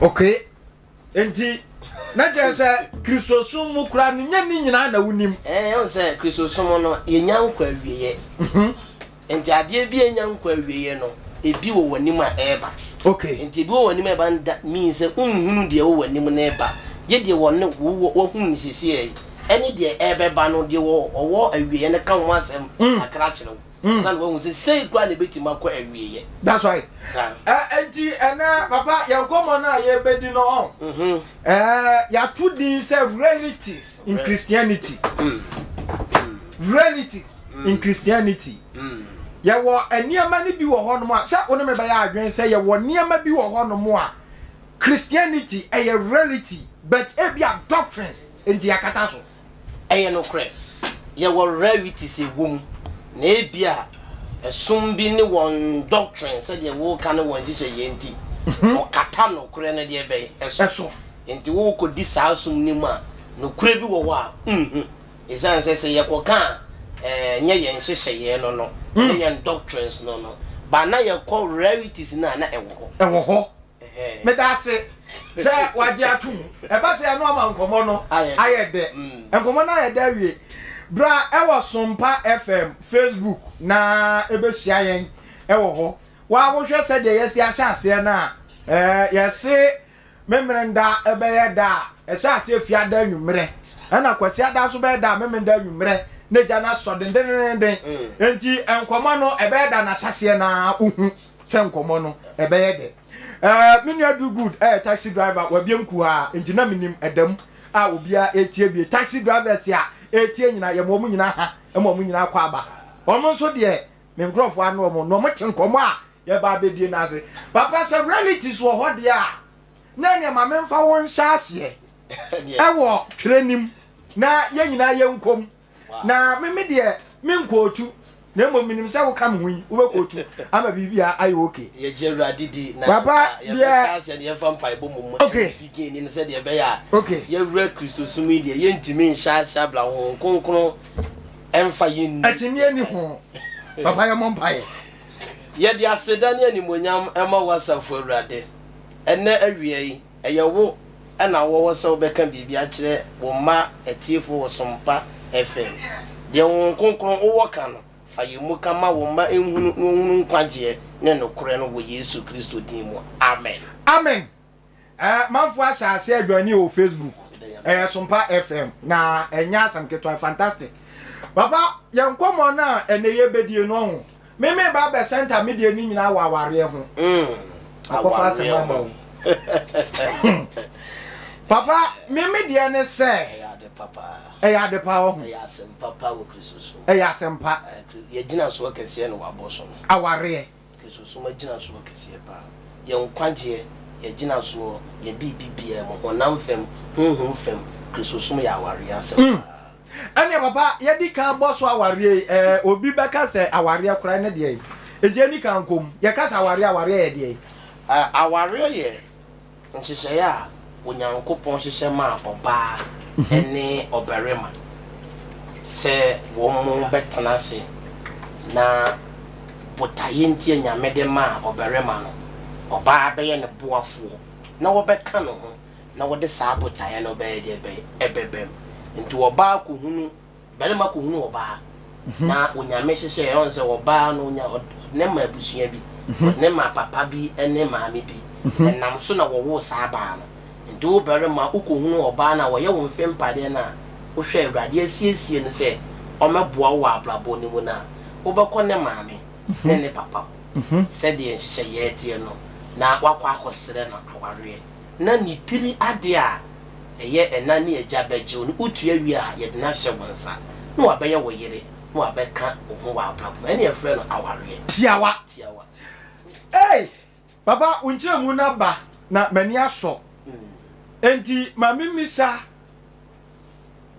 Okay, nti na kyerɛ sɛ Kristosom mu koraa no, nyɛ ne nyinaa na wonim. Ɛɛ, ɛhu sɛ Kristosom no, yɛnya nkɔ awieɛ. Nti adeɛ bi a ɛnya nkɔ awieɛ no, ebi wɔ w'anim a ɛreba. Nti ebi wɔ w'anim a ɛreba no that means sɛ wonhunu deɛ ɛwɔ w'anim no reba. Gye deɛ wɔne wo wahunu no seesei yi, ɛne deɛ ɛrebɛba no, deɛ ɔwɔ awieɛ no ka ho asɛm kakra kyerɛ wo. Ansa na wahu sɛ sei koraa na ɛbɛtumi akɔ awieɛ. That's right. Saa. Ɛ nti ɛnɛ papa yɛn nkɔmmɔ no a yɛrebɛdi no ɔn. Ɛɛ yɛato din sɛ realities in Christianity. Realities in Christianity. Yɛwɔ nneɛma no bi wɔ hɔnom a sɛ wo ne me bɛyɛ adwene sɛ yɛwɔ nneɛma bi wɔ hɔnom a Christianity ɛyɛ reality, but ebia doctrines nti yɛakata so. Ɛyɛ nokorɛ, yɛwɔ rarities ɛwɔ mu, na ebia ɛsom bi ne wɔn doctrine sɛdeɛ woka ne wɔn nhyehyɛeɛ nti, wɔkata nokorɛ no deɛ bɛn ɛso. Ɛso. Nti wokɔdi saa som no mu a, nokorɛ bi wɔ hɔ a nhu. Ɛsiane sɛ sɛ yɛkɔka a, ɛnyɛ yɛn nhyehyɛeɛ no no, ɛnyɛ yɛn doctrines no no, but na yɛkɔ rarities no a, na ɛwɔ hɔ. Ɛwɔ hɔ. Meda ase sɛ wagye ato mu. Ɛba sɛ ɛno ama nkɔmmɔ no ayɛ dɛ. Nkɔmmɔ no ayɛ dɛ awie. Bra ɛwɔ Sompa FM Facebook na ɛbɛhyia yɛn ɛwɔ hɔ. Wa wohwɛ sɛdeɛ yɛasi ahyɛ aseɛ no a, ɛɛ yɛse Memeneda ɛbɛyɛ da a ɛhyɛ aseɛ Fiada anwummerɛ. Ɛna Kwasiada nso bɛyɛ da a Memenda anwummerɛ na gya no asɔ dendenenden. Enti nkɔmmɔ no ɛbɛyɛ da no ahyɛaseɛ no ara wohu sɛ nkɔmmɔ no ɛbɛyɛ dɛ. Ɛɛ me nua Do Good ɛyɛ taxi driver, wabiem kuhaa nti na menim ɛda mu a obiara ɛretie bie. Taxi drivers a ɛretie nyinaa yɛma wɔn nyinaa ha ma wɔn nyinaa kɔ aba. Wɔn nso deɛ me nkurɔfoɔ ano wɔn na wɔte nkɔmmɔ a yɛba abɛdie no ase. Papa sɛ realities wɔ hɔ deɛ a na ɛneɛ ma memfa wo nhyɛ aseɛ ɛwɔ twerɛ nim na yɛn nyinaa yɛnkɔ mu. Na me me deɛ me nkootu na mmom menim sɛ woka me ho yi wobɛkootu ama biribiara ayɛ okay. Yɛgye Awurade di na Papa yɛbɛhyɛ deɛ aseɛ deɛ yɛmfa mpaebɔ mmom okay begin no sɛdeɛ ɛbɛyɛ a okay. yɛwura Kristosom yi deɛ yɛntumi nhyɛ aseɛ abla Honhom Kronkron ɛmfa yɛn nni Akyinnyeɛ nni ho. Papa yɛmmɔ mpaeɛ. Yɛde aseda ne animuonyam ma wo asafo Awurade ɛnnɛ awia yi. Ɛyɛ wo na wowɔ hɔ sɛ wobɛka biribi akyerɛ wo mma atiefo wɔ Sompa FM. Deɛ Honhom Kronkron wowɔ ka no, fa yɛn mu ka ma wo mma nhunu na wɔnhunu nkwagyeɛ ne nokorɛ no wɔ Yesu Kristo din mu. Amen. Amen eh manfoɔ ahyɛ aseɛ adwane wɔ Facebook ɛyɛ Sompa FM na ɛnyɛ asɛm ketewa fantastic papa yɛn nkɔmmɔ no a ɛnɛ yɛbɛdie no ɔho Me me ba bɛ center me deɛ ne nyinaa wɔ awareɛ ho. Akɔfa asɛm aba o. Papa me me deɛ ne sɛ. Ɛyɛ ade papa. Ɛyɛ ade pa wɔ ho. Ɛyɛ asɛm papa wɔ Kristosom. Ɛyɛ asɛm pa. Yɛgyina soɔ kɛseɛ na wabɔ so no. Awareɛ. Kristosom agyina soɔ kɛseɛ paa. Yɛn nkwagyeɛ, yɛgyina soɔ, yɛ biribi biara mu, honam fam, honhom fam, Kristosom yɛ awareɛ asɛm paa. Ɛneɛ papa yɛdi kan bɔ so awareɛ yi ɛɛ obi bɛka sɛ awareɛ koraa ne deɛ yi nti yɛni kan nkɔ mu yɛka sɛ awareɛ awareɛ yɛ deɛ yi. Awareɛ yɛ nhyehyɛeɛ a Onyankopɔn hyehyɛ maa ɔbaa ne ɔbarima sɛ wɔn bɛtena ase na botaeɛ nti a Nyame de maa ɔbarima no ɔbaa bɛyɛ ne boafoɔ na wɔbɛka ne ho na wɔde saa botaeɛ no bɛyɛ deɛ bɛn? Ɛbɛbam. Nti ɔbaa kɔhunu, barima kɔhunu ɔbaa, na Onyame hyehyɛɛ, ɔhu sɛ ɔbaa no ɔnya, ɔde ne ma abusua bi, ɔde ne ma papa bi ne maame bi, ɛnam so na wɔwoo saa baa no. Nti wo barima, wokɔhunu ɔbaa no a, ɔyɛ wo mfe mpadeɛ no a, wohwɛ Awurade asiesie no sɛ ɔmmɛboa wo wɔ abrabɔ no mu no a, wobɛkɔ ne maame ne ne papa hɔ, sɛdeɛ nhyehyɛeɛ teɛ no, na woakɔ akɔsrɛ no awareɛ. Na ne tiri ade a ɛyɛ ɛna ne agya bɛgye wo no, wotua wie a, yɛde no ahyɛ wo nsa, na wabɛyɛ wo yere, na wabɛka wo ho wɔ abrabɔ mu. Ɛnna yɛfrɛ no awareɛ. Tiawa. Tiawa. Ei! Papa, wo nkyerɛmu no aba, na m'ani asɔ. Enti ma memmisa,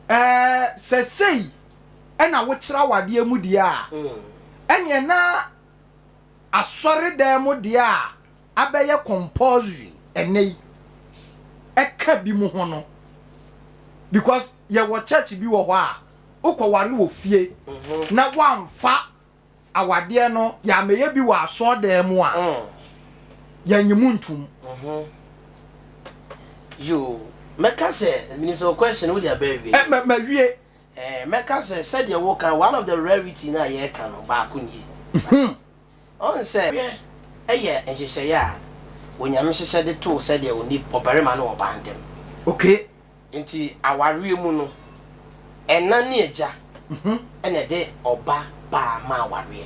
ɛɛ, sɛ sei na wokyerɛ awadeɛ mu deɛ a, ɛnneɛ na asɔredan mu deɛ a abɛyɛ compulsory ɛnnɛ yi ɛka bi mu ho no, because yɛwɔ church bi wɔ hɔ a wokɔware wɔ fie na woamfa awadeɛ no yɛamɛyɛ bi wɔ asɔɔdan mu a, yɛnye mu ntom. Yoo, mɛka sɛ, menim sɛ wo question no wode aba awie. Ɛ, ma, mawie. Ɛɛ, mɛka sɛ sɛdeɛ woka, one of the rarity no a yɛreka no, baako nie. Ɔn sɛ, yɛ nhyehyɛeɛ a Onyame hyehyɛ de too sɛdeɛ ɔni, ɔbarima ne ɔbaa ntɛm. Okay. Nti awareɛ mu no, ɛna ne agya na ɛde ɔba baa ma awareɛ.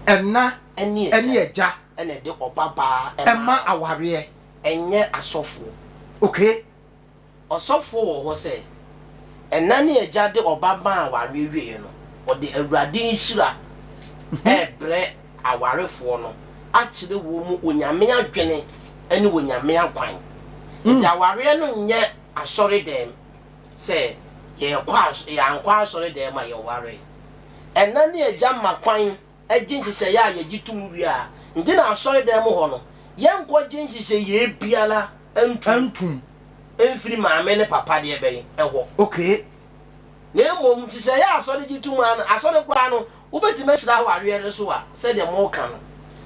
Ɛna ne ne agya na ɛde ɔba baa ma awareɛ. Ɛnyɛ asɔfoɔ. Okay. Ɔsɔfoɔ wɔ hɔ sɛ, ɛna ne agya de ɔba maa awareɛ wieɛ no, ɔde Awurade nhyira rebrɛ awarefoɔ no akyerɛ wɔn mu Onyame adwene ne Onyame akwan. Nti awareɛ no nyɛ asɔredɛm sɛ yɛkɔ as yɛankɔ asɔredɛm a yɛware. Ɛna ne agya ma kwan gye nhyehyɛeɛ a yɛgye tom wie a, nti na asɔredɛm hɔ no yɛnkɔ gye nhyehyɛeɛ biara ntom Ntom. mfiri maame ne papa deɛ bɛn hɔ. Okay. Na mmom nhyehyɛeɛ a asɔre gye tom ara no, asɔre koraa no, wobɛtumi ahyira awareɛ no so a, sɛdeɛ moreka no,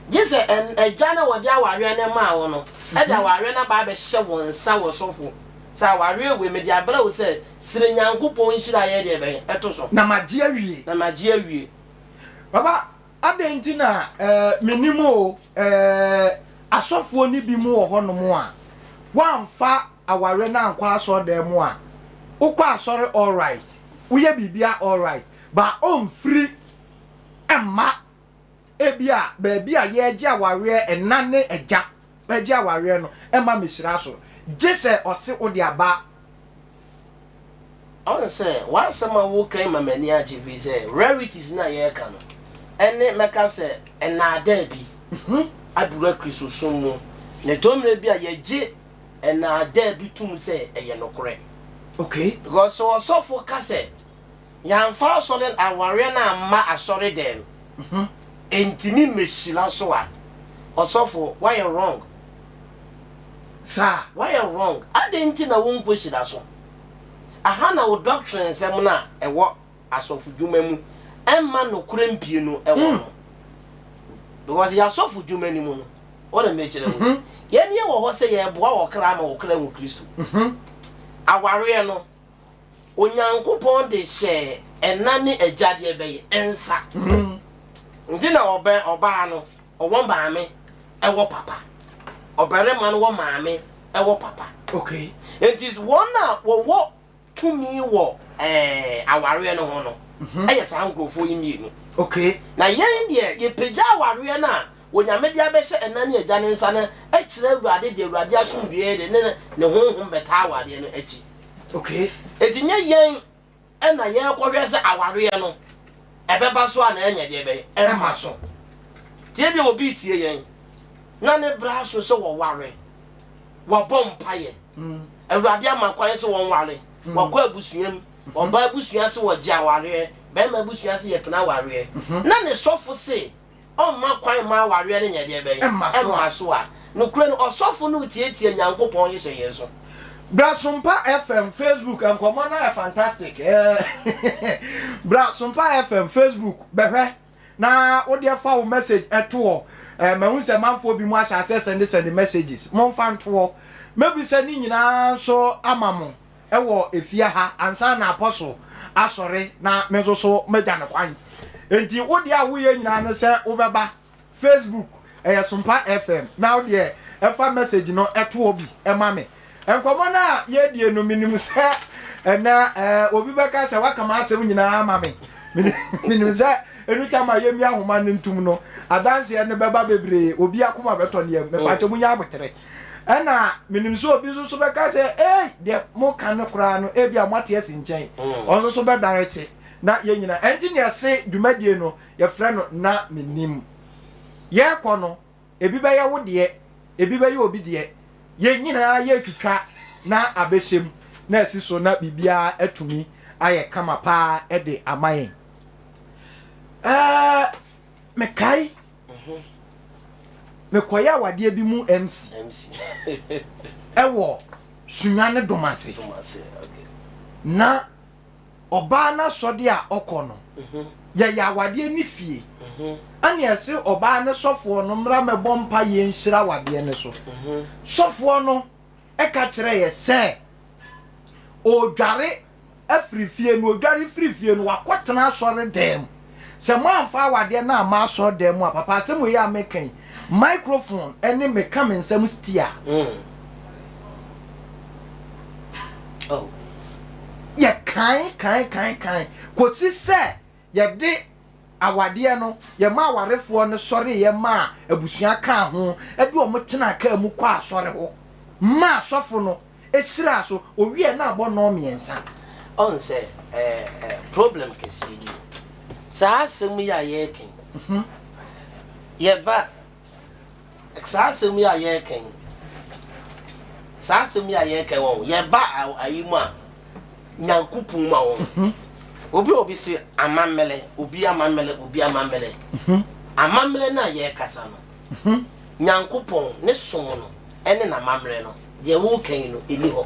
gye sɛ ɛn, agya no a ɔde awareɛ no maa wo no de awareɛ no aba abɛhyɛ wo nsa wɔ sɔfo, sɛ awareɛ wei mede abrɛ wo sɛ srɛ Nyankopɔn nhyira yɛ deɛ bɛn, ɛto so. Na magye awie. Na magye awie. Papa, adɛn nti na eh, mennim o, eh, asɔfoɔ no bi mu wɔ hɔnom a, woamfa awareɛ no ankɔ asɔredan mu a, wokɔ asɔre alright, woyɛ biribiara alright, but ɔmfiri mma ebia baabi a yɛregye awareɛ ɛna ne agya regye awareɛ no mma mmɛhyira so, gye sɛ ɔse wode aba. Ɔn sɛ w'asɛm a woka yi ma m'ani agye firi sɛ rarities no a yɛreka no ɛne mɛka sɛ nnaadaa bi abura Kristosom mu na ɛtɔ mmerɛ bi a yɛgye nnaadaa bi tom sɛ ɛyɛ nokorɛ. Okay. Because sɛ ɔsɔfo ka sɛ yɛamfa asɔre awareɛ no amma asɔre dɛm ɛntumi mmɛhyira so a, ɔsɔfo woayɛ wrong. Saa. Woayɛ wrong. Adɛn nti na wonkɔ hyira so? Aha na wo doctrine nsɛm no a ɛwɔ asɔfodwuma mu ɛmma nokorɛ mpie no wɔ no. Because yɛ asɔfodwuma no mu no, wo na mekyerɛ wo. Yɛn yɛwɔ hɔ sɛ yɛreboa ɔkra ama ɔkra ahu Kristo. Awareɛ no, Onyankopɔn de hyɛɛ ɛna ne agya deɛ bɛyɛ nsa. Nti na ɔbɛ ɔbaa no ɔwɔ maame ɛwɔ papa. Ɔbarima no wɔ maame ɛwɔ papa. Okay. Nti wɔn a wɔwɔ tumi wɔ ɛɛ awareɛ no ho no ɛyɛ saa nkurɔfoɔ yi mmienu. Okay. Na yɛn deɛ yɛpagya awareɛ no a Onyame de abɛhyɛ ɛna ne agya no nsa no kyerɛ Awurade deɛ Awurade asomdwoeɛ de ne ne Honhom bɛtaa awareɛ no akyi. Okay. Enti nyɛ yɛn na yɛrekɔhwɛ sɛ awareɛ no ɛbɛba so anaa ɛnyɛ deɛ bɛn, ɛmma so. Nti ebia obi retie yɛn na ne berɛ aso sɛ wɔware, wabɔ mpaeɛ, Awurade ama kwan sɛ wɔnware, wakɔ abusua mu, ɔbaa abusua se wɔgye awareɛ, barima abusua se yɛpene awareɛ, na ne sɔfo se ɔmma kwan mma awareɛ no nyɛ deɛ bɛn? Ɛmma so a. Nokorɛ no, ɔsɔfo no retiatia Nyankopɔn nhyehyɛeɛ so. Bra Sompa FM Facebook nkɔmmɔ no ayɛ fantastic eh Bra Sompa FM Facebook bɛhwɛ na wodeɛ fa wo message ɛto hɔ eh mahu sɛ manfoɔ bi mu ahyɛ aseɛ sɛnde sɛnde messages momfa nto hɔ mɛbisa ne nyinaa nso ama mo wɔ efie ha ansa na Apostle asɔre na me nso so magya no kwan. Enti wo deɛ a woyɛ nyinaa ne sɛ wobɛba Facebook, ɛyɛ Sompa FM, na wo deɛ ɛfa message no ɛto hɔ bi ɛma me. Nkɔmmɔ no a yɛredie no menim sɛ ɛnɛ ɛɛ obi bɛka sɛ waka m'asɛm nyinaa ama me. Menim sɛ anytime a yɛmia ahoma no ntum no adanseɛ no bɛba bebree, obi akoma bɛtɔ ne yam. Mepakyɛ munya abotere. Ɛna menim sɛ obi nso so bɛka sɛ, Ei, deɛ moka no koraa no, ebia moate asi nkyɛn. Ɔno nso so bɛdare te, na yɛn nyinaa. Ɛnti na yɛse dwumadie no, yɛfrɛ no Na Mennim. Yɛrekɔ no, ebi bɛyɛ wo deɛ, ebi bɛyɛ obi deɛ. Yɛn nyinaa yɛretwitwa na abɛhyɛ mu, na asi so na biribiara atumi ayɛ kama paa de ama yɛn. Ɛɛ, mekae Mekɔyɛ awadeɛ bi mu MC ɛwɔ Sunyani Domase. Na ɔbaa no asɔde a ɔkɔ no, yɛyɛ awadeɛ ne fie. Ɛne ɛse ɔbaa no sɔfoɔ no mmra mɛbɔ mpa yɛ nhyira awadeɛ no so. Sɔfoɔ no. ka kyerɛɛ yɛ sɛ ɔredware afiri fie no, ɔdware firi fie no, wakɔtena asɔredan mu. Sɛ moamfa awadeɛ no amma asɔredan mu a, papa asɛm wei a meka yi, microphone ne meka me nsɛm stia. Oh. Yɛ kan kan kan kan kɔsi sɛ yɛde awadeɛ no, yɛma awarefoɔ no sɔreeɛ maa abusua kaa ho de wɔn tenaa kaa mu kɔɔ asɔre hɔ maa sɔfo no hyiraa so, ɔwieɛ na abɔ nnɔn mmiɛnsa. Ɔhu sɛ ɛɛ problem kɛseɛ nie. Saa asɛm yi a yɛreka yi, yɛba Saa asɛm yi a yɛreka yi, saa asɛm yi a yɛreka yi wɔn, yɛba ayi mu a, Nyankopɔn mu a wɔn. Mhm. Obi a obi se amammerɛ, obi amammerɛ, obi amammerɛ. Mhm. Amammerɛ no a yɛrekasa no, mhm. Nyankopɔn ne som no ɛne n'amammerɛ no, deɛ wɔreka yi no, ɛni hɔ.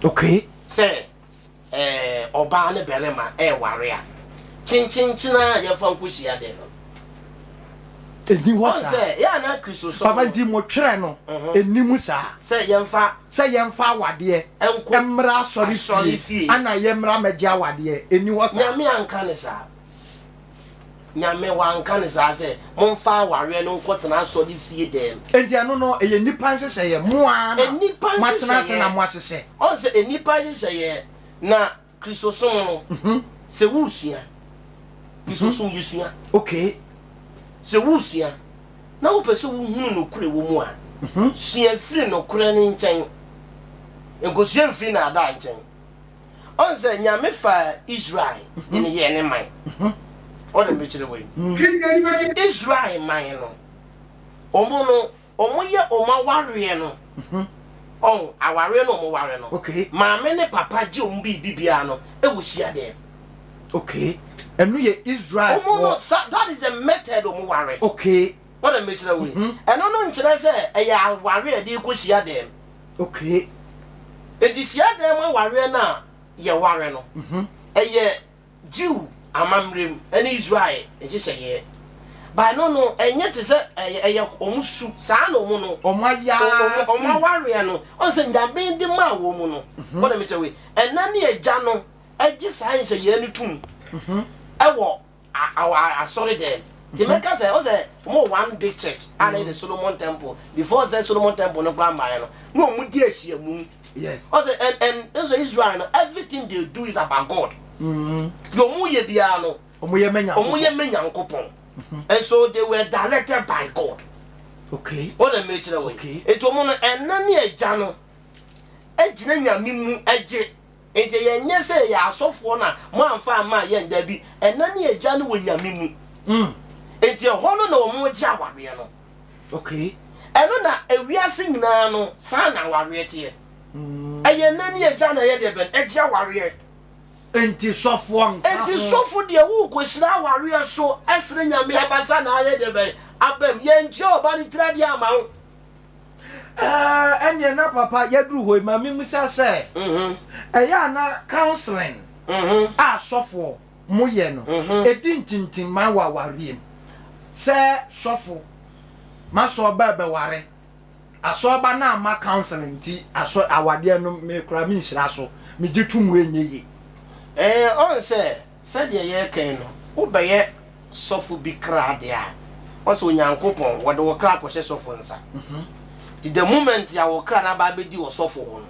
Okay. Sɛ ɛɛ ɔbaa ne barima reware a, kyenkyenkyen ara yɛmfa nkɔhyia dɛn no. Ɛnni hɔ saa. Sɛ yɛ ana Kristosom Papa nti mo twerɛ no ɛnni mu saa. Sɛ yɛmfa. Sɛ yɛmfa awadeɛ nkɔ mmra asɔre fie ana yɛmmra mmɛgye awadeɛ ɛnni hɔ saa. Nyame anka ne saa. Nyame wanka no saa sɛ, Momfa awareɛ no nkɔtena asɔre fie dɛm. Enti ɛno no, ɛyɛ nnipa nhyehyɛeɛ, mo ara na moatena ase na moahyehyɛ. Ɔhu sɛ nnipa nhyehyɛeɛ, na Kristosom no, sɛ woresua, Kristosom yɛsua. Okay. Sɛ woresua, na wopɛ sɛ wohunu nokorɛ wɔ mu a, sua firi nokorɛ no nkyɛn, nkɔsua mfiri naadaa nkyɛn. Ɔn sɛ Nyame faa Israel de no yɛɛ ne man. Ɔna mekyerɛ wei. Israel man no, ɔmo no, ɔmo yɛ ɔmo awareɛ no, ɔn, awareɛ no ɔmo ware no, maame ne papa gye ɔmo biribi biara no ɛwɔ hyiadɛm. Okay. Ɛno yɛ Israel Ɔmo no, foɔ. sa, that is the method ɔmo ware. Okay. Ɔna mekyerɛ wei. Ɛno no nkyerɛ sɛ ɛyɛ awareɛ a yɛde rekɔ hyiadɛm. Okay. Enti hyiadan mu awareɛ no a yɛware no, ɛyɛ Jew amammerɛ mu ne Israel nhyehyɛeɛ. But ɛno no, ɛnyɛ te sɛ ɛyɛ ɛyɛ wɔn su, saa na wɔn no, Wɔn ayɛ ara wɔn firi. awareɛ no, ɔn sɛ Nyame de maa wɔn no, wɔn na mekyɛ wei, ɛna ne agya no gye saa nhyehyɛeɛ no tom ɛwɔ asɔre dɛm nti mɛka sɛ ɔsɛ ɔmo wɔ one big church a na yɛ the Solomon temple before sɛ Solomon temple no koraa mmaeɛ no na ɔmo di ahyiamu yes ɔsɛ and and nso Israel no everything they do is about God mm-hmm. deɛ ɔmo yɛ biara no ɔmo yɛ mɛ Nyankopɔn ɔmo yɛ mɛ Nyankopɔn mm-hmm. and so they were directed by God okay ɔna mɛkyerɛ wɔ yi nti ɔmo no ɛna ne agya no ɛgyina Nyame mu ɛgye. Enti yɛnyɛ sɛ yɛyɛ asɔfoɔ na moamfa amma yɛn, dabi, ɛna ne agya no wɔ Nyame mu. Enti ɛhɔ no na wɔgye awareɛ no. Okay. Ɛno na ewiase nyinaa no, saa na awareɛ teɛ. Ɛyɛ ɛna ne agya na ɛyɛ deɛ bɛn? Ɛgye awareɛ. Enti sɔfoɔ nka ho. Enti sɔfo deɛ worekɔhyira awareɛ so ɛsrɛ Nyame abasa na ayɛ deɛ bɛn? Abam. Yɛntua ɔba no tiri adeɛ ama wo. Ɛɛ, ɛnneɛ na papa yɛduru hɔ yi ma memmisa sɛ, ɛyɛ a na counseling a sɔfoɔ moyɛ no, ɛdi ntintimman wɔ awareɛ mu? Sɛ sɔfo, m'asɔrba rebɛware, asɔrba no amma counseling nti asɔ awadeɛ no me koraa menhyira so, megye to mu ɛnyɛ yie. Ɛɛ, ɔn sɛ Sɛdeɛ yɛreka yi no, wobɛyɛ sɔfo bi kra deɛ a, ɔsɛ Onyankopɔn, wɔde wo kra kɔhyɛ sɔfo nsa. Nti the moment a wo kra no aba abɛdi ɔsɔfo hɔ no,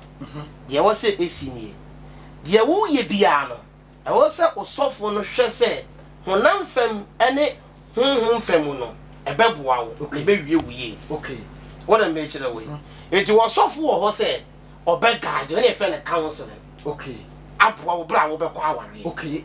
deɛ ɛwɔ sɛ ɛsi nie, deɛ woreyɛ biara no, ɛwɔ sɛ osɔfo no hwɛ sɛ honam fam ne honhom fam no, ɛbɛboa wo na ɛbɛwie wo yie. Wo na merekyerɛ wo yi. Nti ɔsɔfo wɔ hɔ sɛ ɔbɛ guide, ɛna yɛfrɛ no counseling. Okay. Aboa wo berɛ a wobɛkɔ awareɛ. Okay.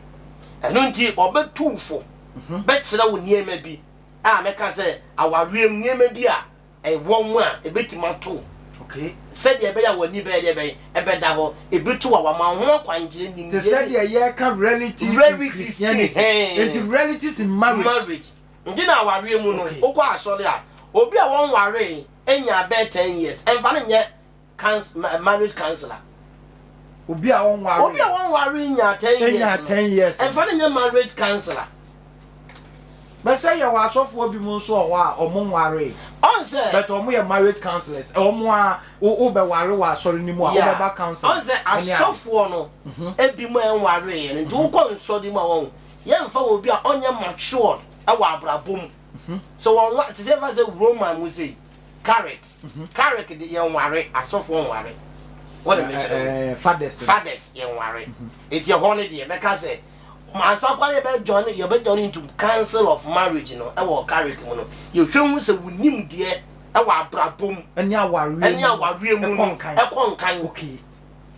Ɛno nti ɔbɛtu wo fo, mhm. bɛkyerɛ wo nneɛma bi a mɛka sɛ awareɛ mu nneɛma bi a ɛwɔ mu a ɛbɛtumi ato wo. Okay. Sɛdeɛ ɛbɛyɛ a w'ani bɛyɛ deɛ bɛyɛ ɛbɛda hɔ, ɛbɛtu a wama wo ho akwankyerɛ nimdeɛ. Te sɛ deɛ yɛka realities in Christianity. Nti realities in marriage. Marriage. Nti na awareɛ mu no, wokɔ asɔre a, obi a wɔnwaree nyaa bɛyɛ 10 years, ɛmfa no nyɛ Cans marriage counselor. Obi a ɔnware. Obi a ɔnware nya 10 years. Nya 10 years. Ɛnfa no nyɛ marriage counselor. But sɛ yɛwɔ asɔfoɔ bi mu nso wɔ hɔ a ɔmo nwaree. Ɔn sɛ. But ɔmo yɛ marriage counsellors. Ɔmo a wo wo bɛ ware wɔ asɔre no mu a wo bɛ ba counselling. Ɔn sɛ asɔfoɔ no ebi mu a ɛnwareeɛ no nti wokɔ nsɔre mu a wɔn yɛnfa obi a ɔnyɛ matured ɛwɔ abrabɔ mu. Sɛ wɔn wa te sɛ yɛnfa sɛ Roman mu sei Carrick Carrick de yɛnware asɔfoɔ nware. Wɔde mekyerɛ wo. Fathers. Fathers yɛnware. Eti ɛhɔ no deɛ mɛka sɛ. Ansa koraa na yɛbɛ join yɛbɛ join into council of marriage no ɛwɔ Carrick mu no, yɛhwɛ hu sɛ wo nimdeɛ ɛwɔ abrabɔ mu ɛne awareɛ mu ɛne awareɛ mu no ɛkɔ nkan ɛkɔ nkan. Okay.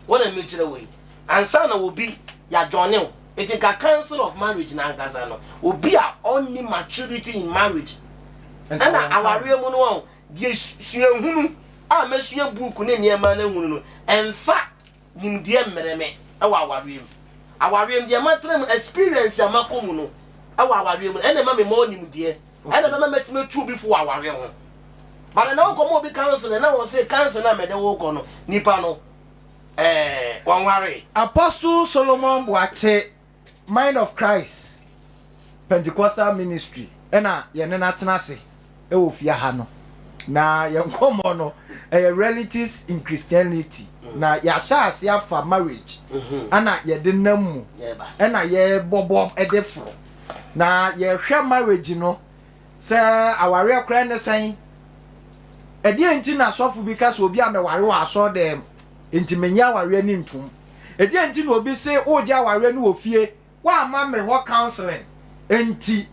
Wɔn na mekyerɛ wei. Ansa na obi yɛ join wo. Eti nka council of marriage no ankasa no, obi a ɔnni maturity in marriage ɛna awareɛ mu no wɔn deɛ suahunu a mɛsua book ne nneɛma no ahunu no ɛnfa nimdeɛ mmrɛ me wɔ awareɛ mu. Awareɛ mu deɛ matena mu, experience a makɔ mu no wɔ awareɛ mu no, ɛna ɛma me more nimdeɛ. Ɛna ɛbɛma matumi atu obi fo wɔ awareɛ ho. But ɛnɛ wokɔ ma obi counseling na wɔse counseling a mede wo kɔ no, nipa no ɛɛ wɔnwaree. Apostle Solomon Boakye Mind of Christ Pentecostal Ministry na yɛne no atena ase wɔ fie ha no. Na yɛn nkɔmmɔ no, ɛyɛ Realities in Christianity. Na yɛahyɛ ase afa marriage ɛna yɛde nam mu ɛna yɛbɔbɔ de foro. Na yɛhwɛ marriage no sɛ awareɛ koraa ne sɛn. Ɛdeɛn nti na sɔfo bi ka sɛ obi a mɛware wɔ asɔɔdɛm nti menyɛ awareɛ no ntom. Ɛdeɛn nti na obi se woregye awareɛ no wɔ fie, woamma me hɔ counseling nti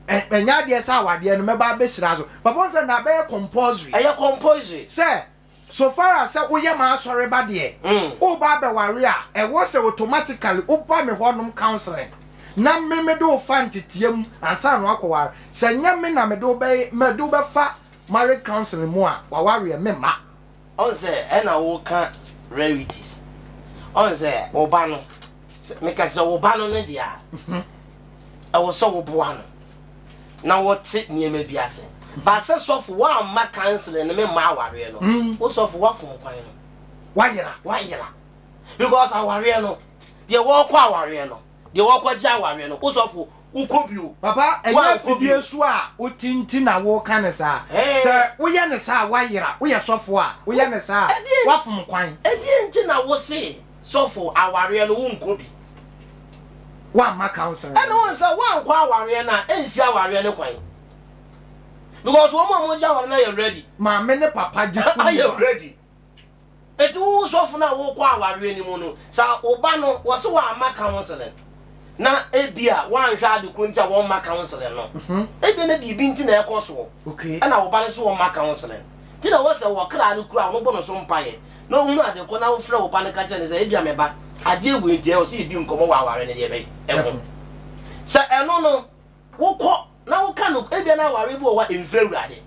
ɛnyɛ adeɛ sɛ awadeɛ no mɛba abɛhyira so. Papa wohu sɛ na abɛyɛ compulsory. Ɛyɛ compulsory. Sɛ so far as sɛ woyɛ m'asɔre ba deɛ, woreba abɛware a, ɛwɔ sɛ automatically woba me hɔ nom counseling na me mede wo fa nteteɛ mu ansa na woakɔware. Sɛ nyɛ me na mede wo bɛ mede wo bɛfa marriage counseling mu a, w'awareɛ memma. Ɔn sɛ ɛna wo ka rarities. Ɔn sɛ wo ba no, meka sɛ wo ba no no deɛ a, ɛwɔ sɛ wo boa no na wɔte nneɛma bi ase. Ba sɛ sɔfo woamma counseling no memma awareɛ no, wo sɔfo woafom kwan no. Woayera. Woayera. Because awareɛ no, deɛ wɔrekɔ awareɛ no, Deɛ wɔkɔgye awareɛ no, wo sɔfo, wokɔ bi o. Papa, ɛnyɛ afidie so a wote nti na woka no saa. Sɛ woyɛ no saa a, woayera. Woyɛ sɔfo a, woyɛ no saa a, woafom kwan. Ɛdeɛn nti na wose sɔfo, awareɛ no wonkɔ bi? Woamma counseling. Ɛna wohu sɛ woankɔ awareɛ no a, ɛnsi awareɛ no kwan. Because wɔn a wɔgye awareɛ no ayɛ ready. Maame ne papa gye to mu a. Ayɛ ready. Enti wo sɔfo no a worekɔ awareɛ no mu no, sɛ wo ba no, wɔse wamma counseling, na ebia woanhwɛ ade koro nti a wɔmma counseling no, ebia na biribi nti na ɛkɔ soɔ, ɛna wo ba no se wɔmma counseling. Nti na ɛwɔ sɛ wɔ kra no kura wo no bɔ no so mpaeɛ, na ɔhunu ade koro na wofrɛ wo ba no ka kyerɛ no sɛ, ebia me ba, adeɛ wei nti ɛwɔ sɛ yɛdi nkɔmmɔ wɔ awareɛ no deɛ bɛn ho. Sɛ ɛno no, wokɔ na woka no, ebia na awareɛ bi wɔ hɔ a ɛmfiri Awurade.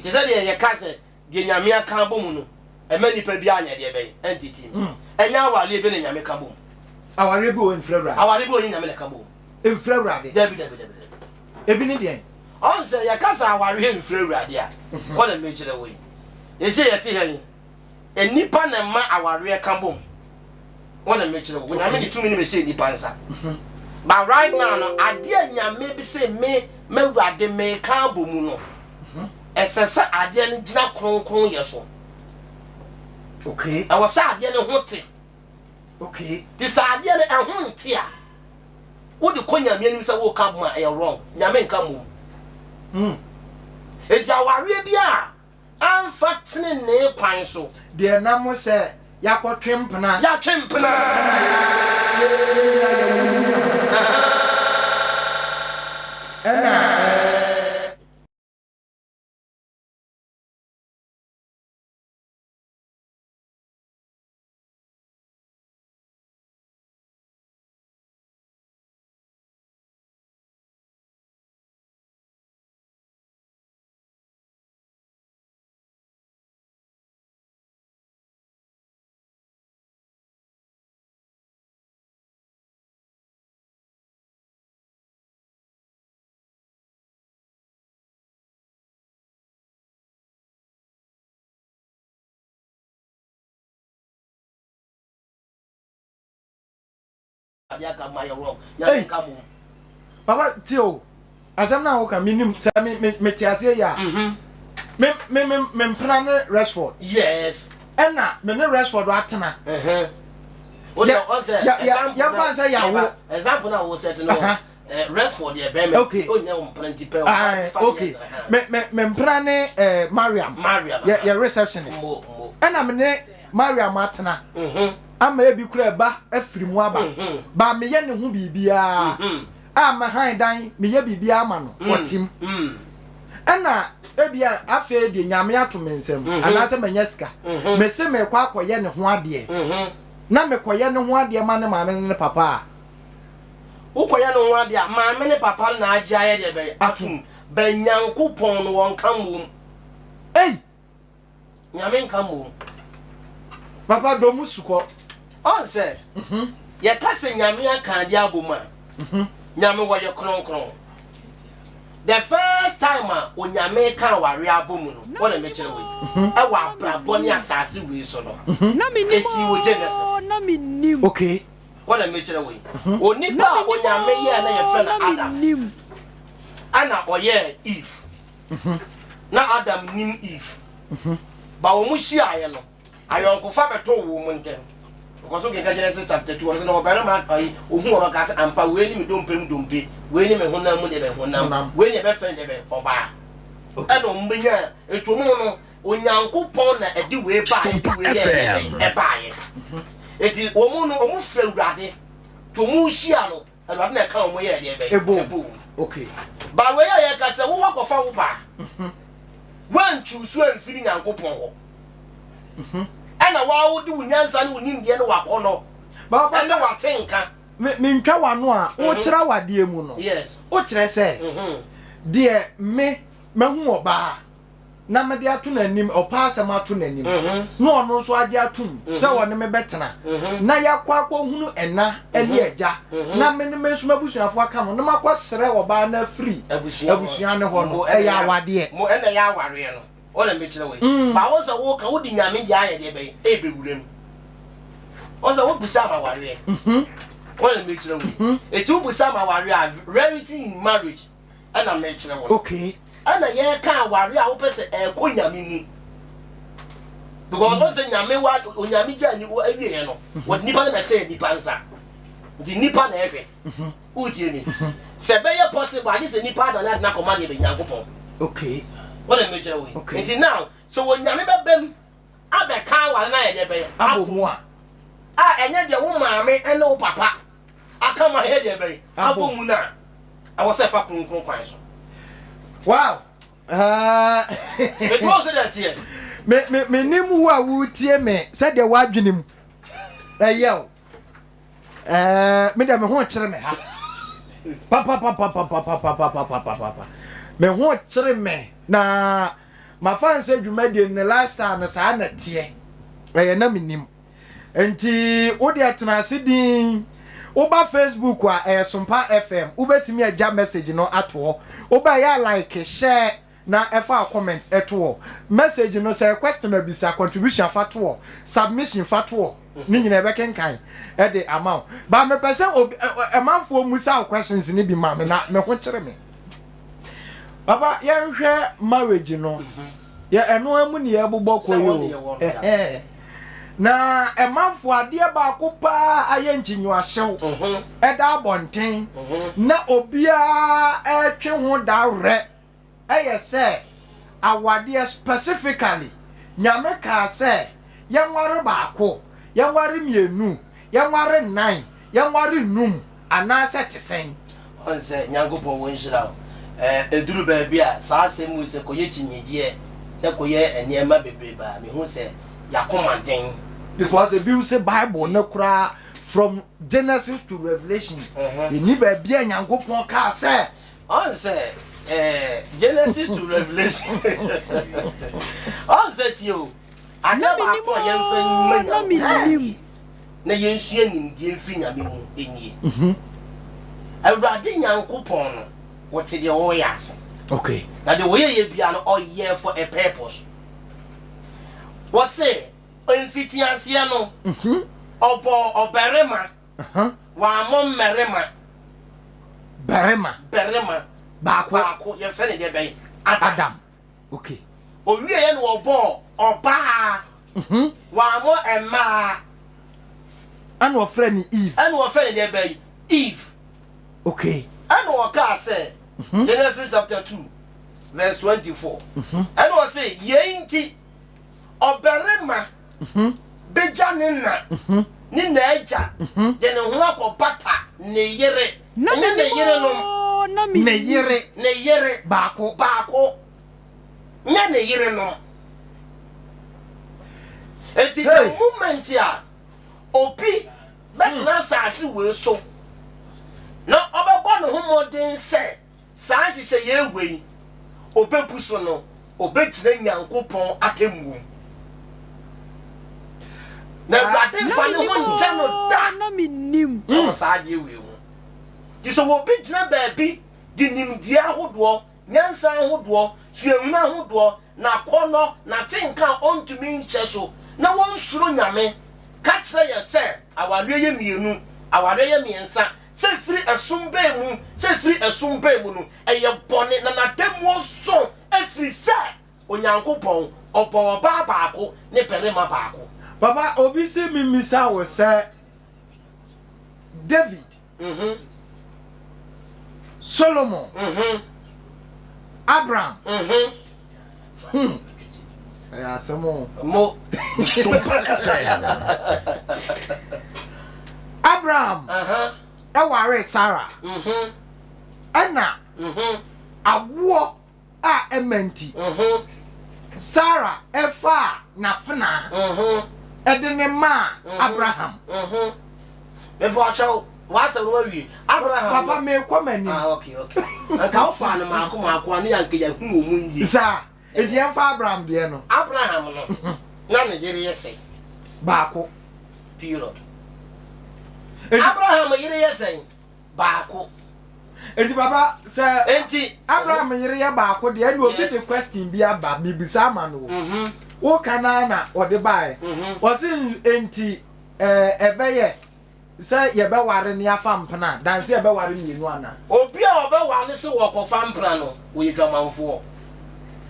Te sɛ deɛ yɛka sɛ Deɛ Nyame aka abɔ mu no, ɛmma nipa biara nyɛ deɛ bɛn? Ɛntete mu. Ɛnyɛ awareɛ bi na Nyame ka bɔ mu. Awareɛ bi wɔ hɔ ɛmfiri Awurade. Awareɛ bi wɔ hɔ ɛnyɛ Nyame na ɛka bɔ mu. Ɛmfiri Awurade. Dabi, dabi, dabi, dabi. Ebi ne deɛn? Ɔn sɛ yɛka sɛ awareɛ mfiri Awurade a, hɔ na mekyerɛ wo yi. Seesei yɛte ha yi, nnipa na ɛma awareɛ ka bɔ mu. Hɔ na mekyerɛ wo. Nyame de tumi no bɛhyɛɛ nnipa nsa. But right now no, adeɛ a Nyame se me, m'Awurade meka abɔ mu no, Ɛsɛ sɛ adeɛ no gyina kronkronyɛ so. Okay. Ɛwɔ sɛ adeɛ no ho te. Okay. Te sɛ adeɛ no ɛho nte a, wode kɔ Nyame anim sɛ woka bom a, ɛyɛ wrong. Nyame nka mmom. Enti awareɛ bi a amfa tenenee kwan so. Deɛ ɛnam sɛ yɛakɔtwe mpena. Yɛatwe mpena. Ɛna yɛ yɛn nyinaa yɛwuwu yɛn ho. Ɛna ɛɛ. Ei! Papa tie o. Asɛm no a woka menim sɛ me me mete aseɛ yi a. Me me me me mpena ne Rexford. Yes. Ɛna me ne Rexford atena. Wo sɛ ɔn sɛ example yɛmfa nsɛ yɛawo. Example na wo set no. Rexford yɛ bɛrima. Okay. Onyɛ wo mpena nti pɛ. Okay. Me me me mpena ne eh, Mariam. Mariam. Yɛ yɛ receptionist. Mo mo. Ɛna me ne Mariam atena. Ama ebi kura ɛba afiri mu aba. Ba meyɛ ne ho biribiara. A mahan dan meyɛ biribiara ma no ɔte mu. Ɛna ebia afei deɛ Nyame ato me nsam anaasɛ manya sika mese merekɔ akɔyɛ ne ho adeɛ na mekɔyɛ ne ho adeɛ ma ne maame ne ne papa a. Wokɔyɛ ne ho adeɛ a, maame ne papa no na agye ayɛ deɛ bɛn? Atom. But Nyankopɔn no wɔnka mmom. Ei! Nyame nka mmom. Papa dɔ mu sukɔ. Ɔn sɛ, yɛka sɛ Nyame aka adeɛ abɔ mu a, Nyame wɔyɛ kronkron. The first time a Onyame ka awareɛ abɔ mu no, wɔ na mekyerɛ wo yi, ɛwɔ abrabɔ ne asaase wei so no, ɛsii wɔ Genesis. Okay. Wɔ na mekyerɛ wo yi, onipa a Onyame yɛɛ na yɛfrɛ no Adam, ɛna ɔyɛɛ Eve. Na Adam nim Eve. Ba wɔn hyiaeɛ no, ayɔnkofa bɛtoo wɔn ntam. Ɔkɔ so kenkan Genesis chapter 2, ɔsɛ na ɔbarima ayi, ohuu ɔno ɔkaa sɛ, ampa wei ne me dompe mu dompe, wei ne me honam mu deɛ bɛn honam, wei ne yɛbɛfrɛ no deɛ bɛn ɔbaa. Ɛna wɔn bɛnyaa, nti wɔn no, Onyankopɔn na ɛde wei baeɛ, de wei yɛɛ deɛ bɛn ɛbaeɛ. Nti wɔn no, wɔn frɛ Awurade, nti wɔn hyia no, Awurade na ɛka wɔn yɛɛ deɛ bɛn? Ɛbom. Ɛbom. Okay. Ba wei a yɛka sɛ wo wakɔfa wo baa. Woantwusu amfiri Nyankopɔn hɔ. Ɛna waa wode wo nyansa ne wo nimdeɛ ne w'akɔnnɔ ɛne w'atenka. Me mentwa w'ano a wokyerɛ w'adeɛ mu no. Yes. Wokyerɛ sɛ deɛ me mahu ɔbaa. na mede ato n'anim, ɔpɛ asɛm ato n'anim, na ɔno nso agye atom sɛ ɔne me bɛtena, na yɛakɔ akɔhunu ɛna ne agya, na me ne me nso m'abusuafoɔ aka ho, na makɔsrɛ ɔbaa no afiri abusua no hɔ no, ɛyɛ awadeɛ. Mo ɛna ɛyɛ awareɛ no, wo na mekyerɛ wo yi. Ba wo sɛ woka wode Nyame deɛ ayɛ deɛ bɛn ɛbɛwura mu. Wo sɛ wobusa ma awareɛ, wo na mekyerɛ wo yi. Eti wobusa ma awareɛ a, rarity in marriage. ɛna mekyerɛ wo no. Okay. Ɛna yɛka aware a wopɛ sɛ ɛkɔ nyame mu. Because ɔn sɛ nyame wa onyame gya ni awieɛ no, wɔde nipa no bɛhyɛ nipa nsa. Nti nipa na ɛhwɛ. Wotie mi? Sɛ ɛbɛyɛ possible agye sɛ nipa adane adena kɔma deɛ bɛ Nyankopɔn. Okay. Wɔn na mekyerɛ wo yi. Okay. Nti now sɛ onyame bɛbɛm abɛka aware no ayɛ deɛ bɛyɛ abɔ mu a. A ɛnyɛ deɛ wo maame ne wo papa aka ma ayɛ deɛ bɛn abɔ mu no a, ɛwɔ sɛ ɛfa kronkron kwan so. Wow! Ɛtu wo sɛ deɛ ɛteɛ. Me me me nim wo a wotie me sɛdeɛ w'adwene mu ɛyɛ o. Ɛɛ me deɛ me ho kyerɛ me ha. Papapapapapapapapapapa. Me ho kyerɛ me na mafa nsɛ dwumadie ne lifestyle no saa na teɛ. Ɛyɛ na menim. Nti wo deɛ tena ase dinn. Woba Facebook a ɛyɛ Sompa FM wobɛtumi agya message no ato hɔ. Woba ɛyɛ a like, share na ɛfa wo comment to hɔ. Message no sɛ question a bisa, contribution fa to hɔ, submission fa to hɔ. Ne nyinaa yɛbɛkenkan de ama wo. But mepɛ sɛ obi ɛmanfoɔ musa wo questions no bi ma me na me ho kyere me. Papa yɛnhwɛ marriage no. Yɛ ɛno ara mu ne yɛbobɔ kɔ yi o. Na ɛmanfo adeɛ baako paa ayɛ nkyinyiwahyew ɛda abɔnten na obiara ɛretwe ho dawerɛ ɛyɛ sɛ awadeɛ specifically Nyame kaa sɛ yɛnware baako, yɛnware mmienu, Yɛnware nnan, yɛnware nnum, anaasɛ te sɛn? Ɔn sɛ Nyankopɔn wɔ nhyira o. Ɛɛ ɛduru baabi a saa asɛm wei sɛ kɔyɛ kyinnyegyeɛ na kɔyɛ nneɛma bebrebe a mehu sɛ y'akoma den. Because ebinom se Bible no koraa from Genesis to Revelation ɛnni baabi a Nyankopɔn kaa sɛ. Ɔn sɛ ɛɛ Genesis to Revelation ɔn sɛ tie o. Adeɛ baako a yɛmfa mma Nyankopɔn nie, na yɛnsua nimdeɛ mfiri Nyame mu nie. Awurade Nyankopɔn no, ɔte deɛ ɔreyɛ ase. Okay. Na deɛ ɔyɛeɛ biara no, ɔyɛɛ for a purpose. Wɔse, mfitiaseɛ no, ɔbɔɔ ɔbarima, wammɔ mmarima. Barima. Barima. Baako. Baako, yɛfrɛ no deɛ bɛn? Adam. Adam. Okay. Owieɛ na ɔbɔɔ ɔbaa. Wammɔ mmaa. Ɛna ɔfrɛ no Eve. Ɛna ɔfrɛ no deɛ bɛn? Eve. Okay. Ɛna ɔkaa sɛ, Genesis chapter 2 verse 24. Ɛna ɔse, yei nti ɔbarima bɛgya ne na ne n'agya de ne ho akɔbata ne yere Na ne ne menim yerenom. oo, na Ne menim. yere Ne yere baako. baako, nyɛ ne yerenom. Enti the Hey. moment a obi bɛtena asase wei so na ɔbɛbɔ ne ho mmɔden sɛ saa nhyehyɛeɛ wei ɔbɛbu so no, ɔbɛgyina Nyankopɔn atemmuo mu. Na Awurade Na mfa ne menim ho nkyɛ no oo, da na menim. ɛwɔ saa adeɛ wei ho. Nti sɛ obi gyina baabi de nimdeɛ ahodoɔ, nyansa ahodoɔ, suahunu ahodoɔ, n'akɔnnɔ, n'atenka a ɔntumi nkyɛ so, na wɔnsuro Nyame, ka kyerɛ yɛn sɛ awareɛ yɛ mmienu, awareɛ yɛ mmiɛnsa, sɛ ɛfiri ɛsom bɛn mu, sɛ ɛfiri ɛsom bɛn mu no, ɛyɛ bɔne, na n'atemmuo so, ɛfiri sɛ Onyankopɔn, ɔbɔɔ ɔbaa baako ne barima baako. Papa, obi se memmisa wo sɛ David, Solomon, Abraham, ɛyɛ asɛm o. Mo. Sompa FM. Abraham ɛwaree Sarah, ɛna awoɔ a ɛma nti, Sarah ɛfaa n'afenaa ɛde ne maa Abraham. Mepɔkyɛw, w'asɛm no awie. Abraham. Papa, meekɔ m'anim. Ah, okay, okay. Anka wofaa no maako maako a ne anka yɛahu wɔ mu yie. Saa, enti yɛmfa Abraham deɛ no. Abraham no, na ne yere yɛ sɛn? Baako. Period. Abraham yere yɛ sɛn? Baako. Enti papa, sɛ Enti Abraham yere yɛ baako deɛ, ɛna obi de question bi aba, mebisa ama no o. Woka naa na ɔde baeɛ. Ɔse enti ɛbɛyɛ sɛ yɛbɛware ne afa mpena, danse yɛbɛware mmienu anaa? Obi a ɔbɛware sɛ wɔkɔfa mpena no, wɔyɛ dwamanfoɔ.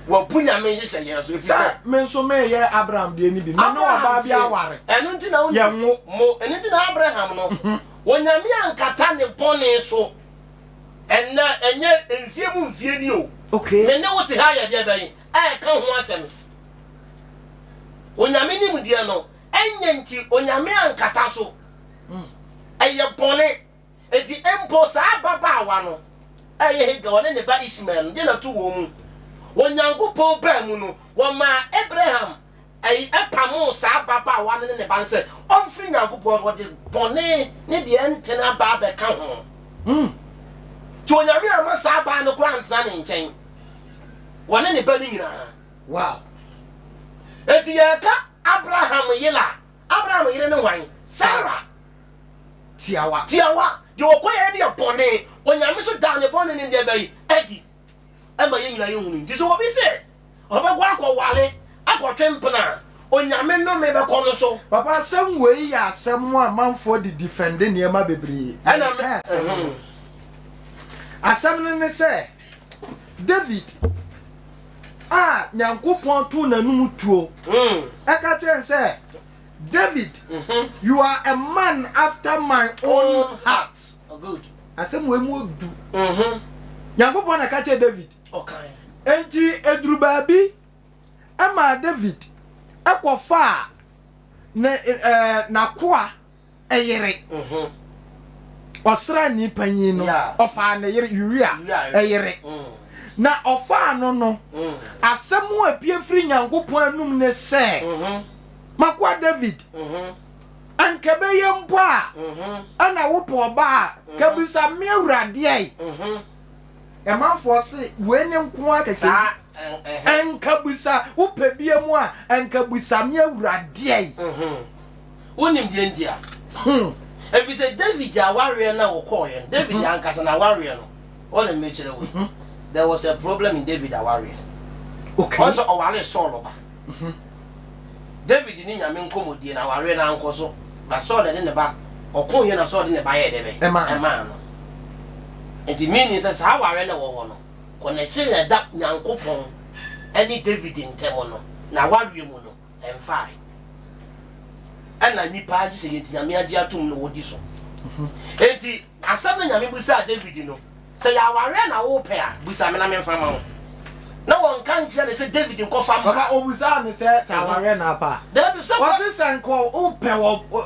Wabu Nyame nhyehyɛeɛ so, ɛfiri sɛ. Sɛ me nso meyɛ Abraham deɛ no bi, me ne ɔbaa bi aware, Ɛno nti na yɛnwo. Mo, ɛno nti na Abraham no, Onyame ankata ne bɔne so. Ɛnnɛ, ɛnyɛ mfie mu mfie ni o. Okay. Me ne wo te ha yɛ deɛ bɛn ɛɛka ho asɛm. Onyame nimdeɛ no, ɛnyɛ nti Onyame ankata so. Ɛyɛ bɔne. Enti mpo saa ababaawa no, ɛyɛ Hagar, ɔne ne ba Ishmael no, deɛ na ɛto wɔn mu. Onyankopɔn baa mu no, wɔmaa Abraham ɛyi pamoo saa ababaawa no ne ne ba no sɛ ɔmfiri Nyankopɔn so, ɔde bɔne ne deɛ ɛntene aba abɛka ho. Nti Onyame amma saa baa no koraa antena ne nkyɛn, wɔne ne ba no nyinaa. Wow. Enti yɛreka Abraham yere a, Abraham yere ne hwan? Sarah. Tiawa. Tiawa. Deɛ ɔkɔyɛɛ no yɛ bɔne. Onyame nso daa ne bɔne ne deɛ bɛyi adi ɛma yɛn nyinaa yɛhunu. Nti sɛ obi se ɔbɛkɔ akɔware akɔtwe mpena a, Onyame nnome bɛkɔ no so. Papa asɛm wei yɛ asɛm a amanfoɔ de defende nneɛma bebree. Ɛna me ka asɛm no. Asɛm no ne sɛ David a Nyankopɔn too n'anum tuo ɛka kyerɛ no sɛ David, you are a man after my own heart. Good. Asɛm wei mu du. Nyankopɔn na ɛka kyerɛ David. Enti eduru baabi ɛmaa David ɛkɔfaa ne ɛɛ n'akoa ɛyere. Ɔsraani panyin no, ɔfaa ne yere Uria ɛyere. Na ɔfaa no no, asɛm a epie firi Nyankopɔn anum ne sɛ, M'akoa David, anka ɛbɛyɛ mpo a ɛna wopɛ ɔba a, ka bisa me Awurade ɛ. Ɛmanfoɔ se wei ne nko ara kɛkɛ. Ɛnka bisa wopɛ bia mu a, ɛnka bisa me Awurade ɛ. Wonim deɛ nti a? Ɛfiri sɛ David awareɛ no a wɔkɔɔeɛ no, David ankasa n'awareɛ no, wɔn na mekyerɛ wo yi. There was a problem in David awareɛ. Okay. Wɔn sɛ ɔwaree Saul ba. David ne Nyame nkɔmmɔdie no, awareɛ no ankɔ so. Na Saul de ne ba, ɔkoeɛ na Saul de ne ba yɛɛ dɛ bɛn? Ɛmaa no. Ɛmaa no. Nti meaning sɛ saa awareɛ no a ɛwɔ hɔ no, Connection a ɛda Nyankopɔn ne David ntam no, n'awareɛ mu no, ɛmfae. Ɛna nnipa agye sɛ yɛnti Nyame agye atom na wɔdi so. Enti asɛm no Nyame bisaa David no, sɛ yɛ awareɛ na wopɛ a, bisa me na memfa ma wo. Na wɔnka nkyerɛ no sɛ David nkɔfa mma. Papa, ɔbisaa no sɛ, sɛ awareɛ na apɛ a? Dabi, sɛ kɔ. Ɔse sɛ nka wopɛ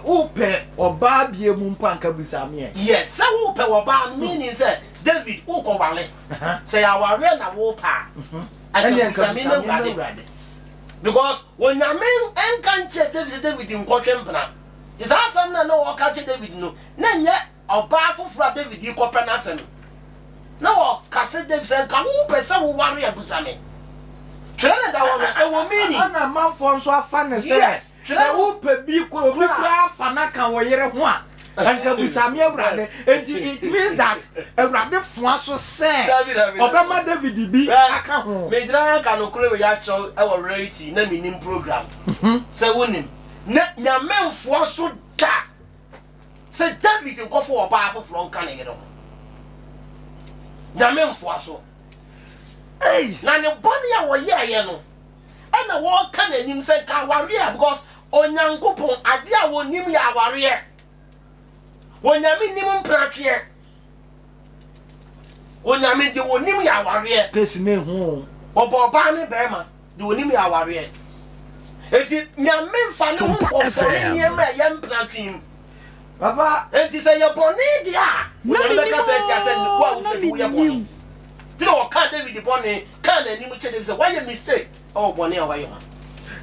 wopɛ ɔbaa bie mu mpo a nka bisa me ɛ. Yes, sɛ wopɛ ɔbaa no meaning sɛ David wokɔware. Sɛ yɛ awareɛ na wopɛ a, anka bisa me m'Awurade. Because Onyame nka nkyerɛ David sɛ David nkɔtwe mpena. Nti saa asɛm no a na ɔreka kyerɛ David no, na ɛnyɛ ɔbaa foforɔ a David rekɔpɛ n'asɛm. Na ɔka sɛ David sɛ nka wopɛ sɛ woware a bisa me. Twerɛ no da hɔ no, ɛwɔ meaning. Ɛna amanfoɔ nso afa no sɛ, Yes, twerɛ sɛ no. wopɛ bi koraa, obi koraa afa no aka wo yere ho a, Anka bisa me Awurade. Enti it means that Awurade foa so sɛ ɔbɛma David bi aka ho. Megyina ha ka nokorɛ wei akyerɛ wo wɔ rarity na mennim program sɛ wonim. Na Nyame mfoa so da sɛ David nkɔfa ɔbaa foforɔ nka ne yere ho. Nyame mfoa so. Na ne bɔne a ɔyɛeɛ no ɛna wɔka n'anim sɛ nka awareɛ a because Onyankopɔn, adeɛ a wɔnim yɛ awareɛ. Onyame nim mpenatweɛ. Onyame deɛ wɔnim yɛ awareɛ. Case no ehu o. Ɔbɔ ɔbaa ne bɛrima, deɛ wɔnim yɛ awareɛ. Enti Nyame mfa ne ho nkɔfɔre nneɛma a ɛyɛ mpenatwe mu. Papa. Enti sɛ yɛ bɔne deɛ a, Na Onyame menim bɛka sɛ atia sɛ wo a oo, na wotumi woyɛ bɔne. menim. Nti na ɔkaa David bɔne, kaa n'anim kyerɛ David sɛ woayɛ mistake. Wɔ bɔne a wayɛ ho.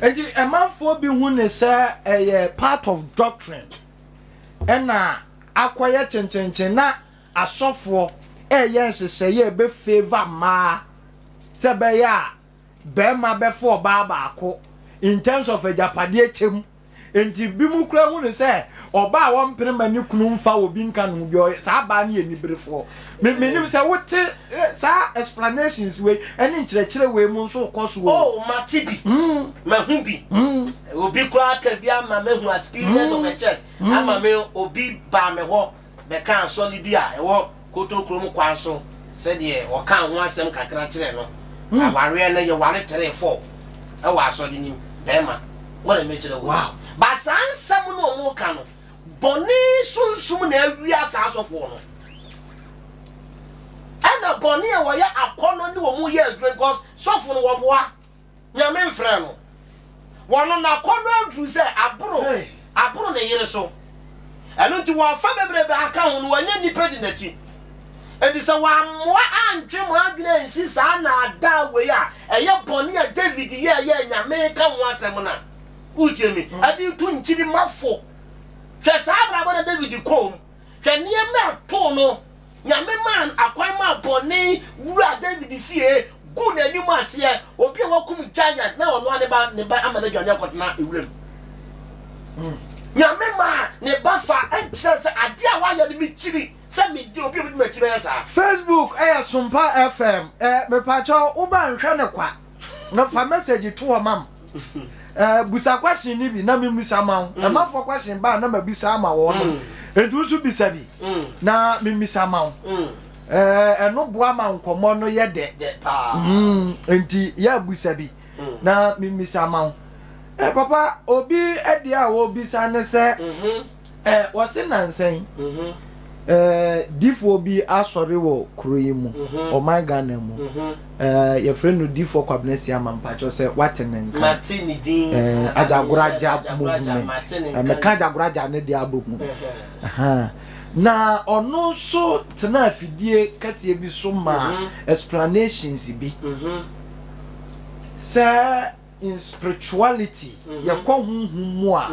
Enti ɛmanfoɔ bi hu no sɛ ɛyɛ part of doctrine ɛna akɔyɛ kyenkyenkyen na asɔfoɔ ɛreyɛ nhyehyɛeɛ a ɛbɛ favour mmaa sɛ ɛbɛyɛ a barima bɛfa ɔbaa baako in terms of agyapadeɛ kyɛ mu. Enti binom koraa hu no sɛ ɔbaa a ɔmpene ma ne kunu mfa obi nka ne ho bi, ɔyɛ saa baa no yɛ niberefoɔ. Me menim sɛ wote eh, saa explanations wei ɛne nkyerɛkyerɛ wei mu nso kɔ so o. Oh, mate bi, mahu bi. Obi koraa ka bi ama mahu experience of a church ama me obi baa me hɔ bɛkaa asɔre bi a ɛwɔ Kotokurom kwan so sɛdeɛ ɔkaa ho asɛm kakra kyerɛɛ no. Awareɛ no yɛware tree four wɔ asɔre no mu, bɛɛma wo na mekyerɛ wo yi. But saa nsɛm no a wɔka no, bɔne sunsum na awia saa asɔfoɔ no. Ɛna bɔne a wɔyɛ akɔnnɔ ne wɔn yɛ adwuma because sɔfo no wɔboa. Nyame mfrɛɛ no. Wɔno n'akɔnnɔ aduru sɛ aboro aboro ne yere so. Ɛno nti wɔfa bebrebe aka ho no wanya nnipa di n'akyi. Enti sɛ wammoa antwe mo adwene ansi saa naadaa wei a ɛyɛ bɔne a David yɛeɛ a Nyame ka ho asɛm no a, wotie me, ɛde reto nkyirimma fo. Hwɛ saa abrabɔ na David kɔɔ mu. Hwɛ nneɛma a ɛtoo no. Nyame maa akwan maa bɔne wuraa David fie, guu n'anim aseɛ, obi a wakum giant na ɔno ara ne ba ne ba ama no adwane akɔtena ewuram. Nyame maa ne ba fa kyerɛɛ sɛ adeɛ a wayɛ no mekyiri sɛ mede obi a obedi m'akyi bɛyɛ saa. Facebook ɛyɛ Sompa FM eh, mepakyɛw wo ba nhwɛ no kwa na fa message to hɔ mam eh, busa question no bi na memmisa ma wo ɛmafoɔ question ba a na mabisa ama wɔn enti wo nso bisa bi na memmisa ma wo eh, ɛno boa ma nkɔmmɔ no yɛ dɛ enti yɛ abusa bi na memmisa ma wo eh, papa obi deɛ a wɔbisa ne sɛ Eh, wɔse nansa yi, eh, difoɔ bi asɔre wɔ kuro yi mu, ɔman Ghana mu. Eh, yɛfrɛ no difoɔ Kwabena Asiamah, mpakyɛw sɛ wate ne nka. Mate ne din. Eh, Ajagoraja Ajagoraja, movement. mate ne Eh, nka. meka Ajagoraja ne deɛ abɔ hu. Ɛhã. Na ɔno nso tena afidie kɛseɛ bi so maa explanations bi sɛ In spirituality, yɛkɔ honhom mu a,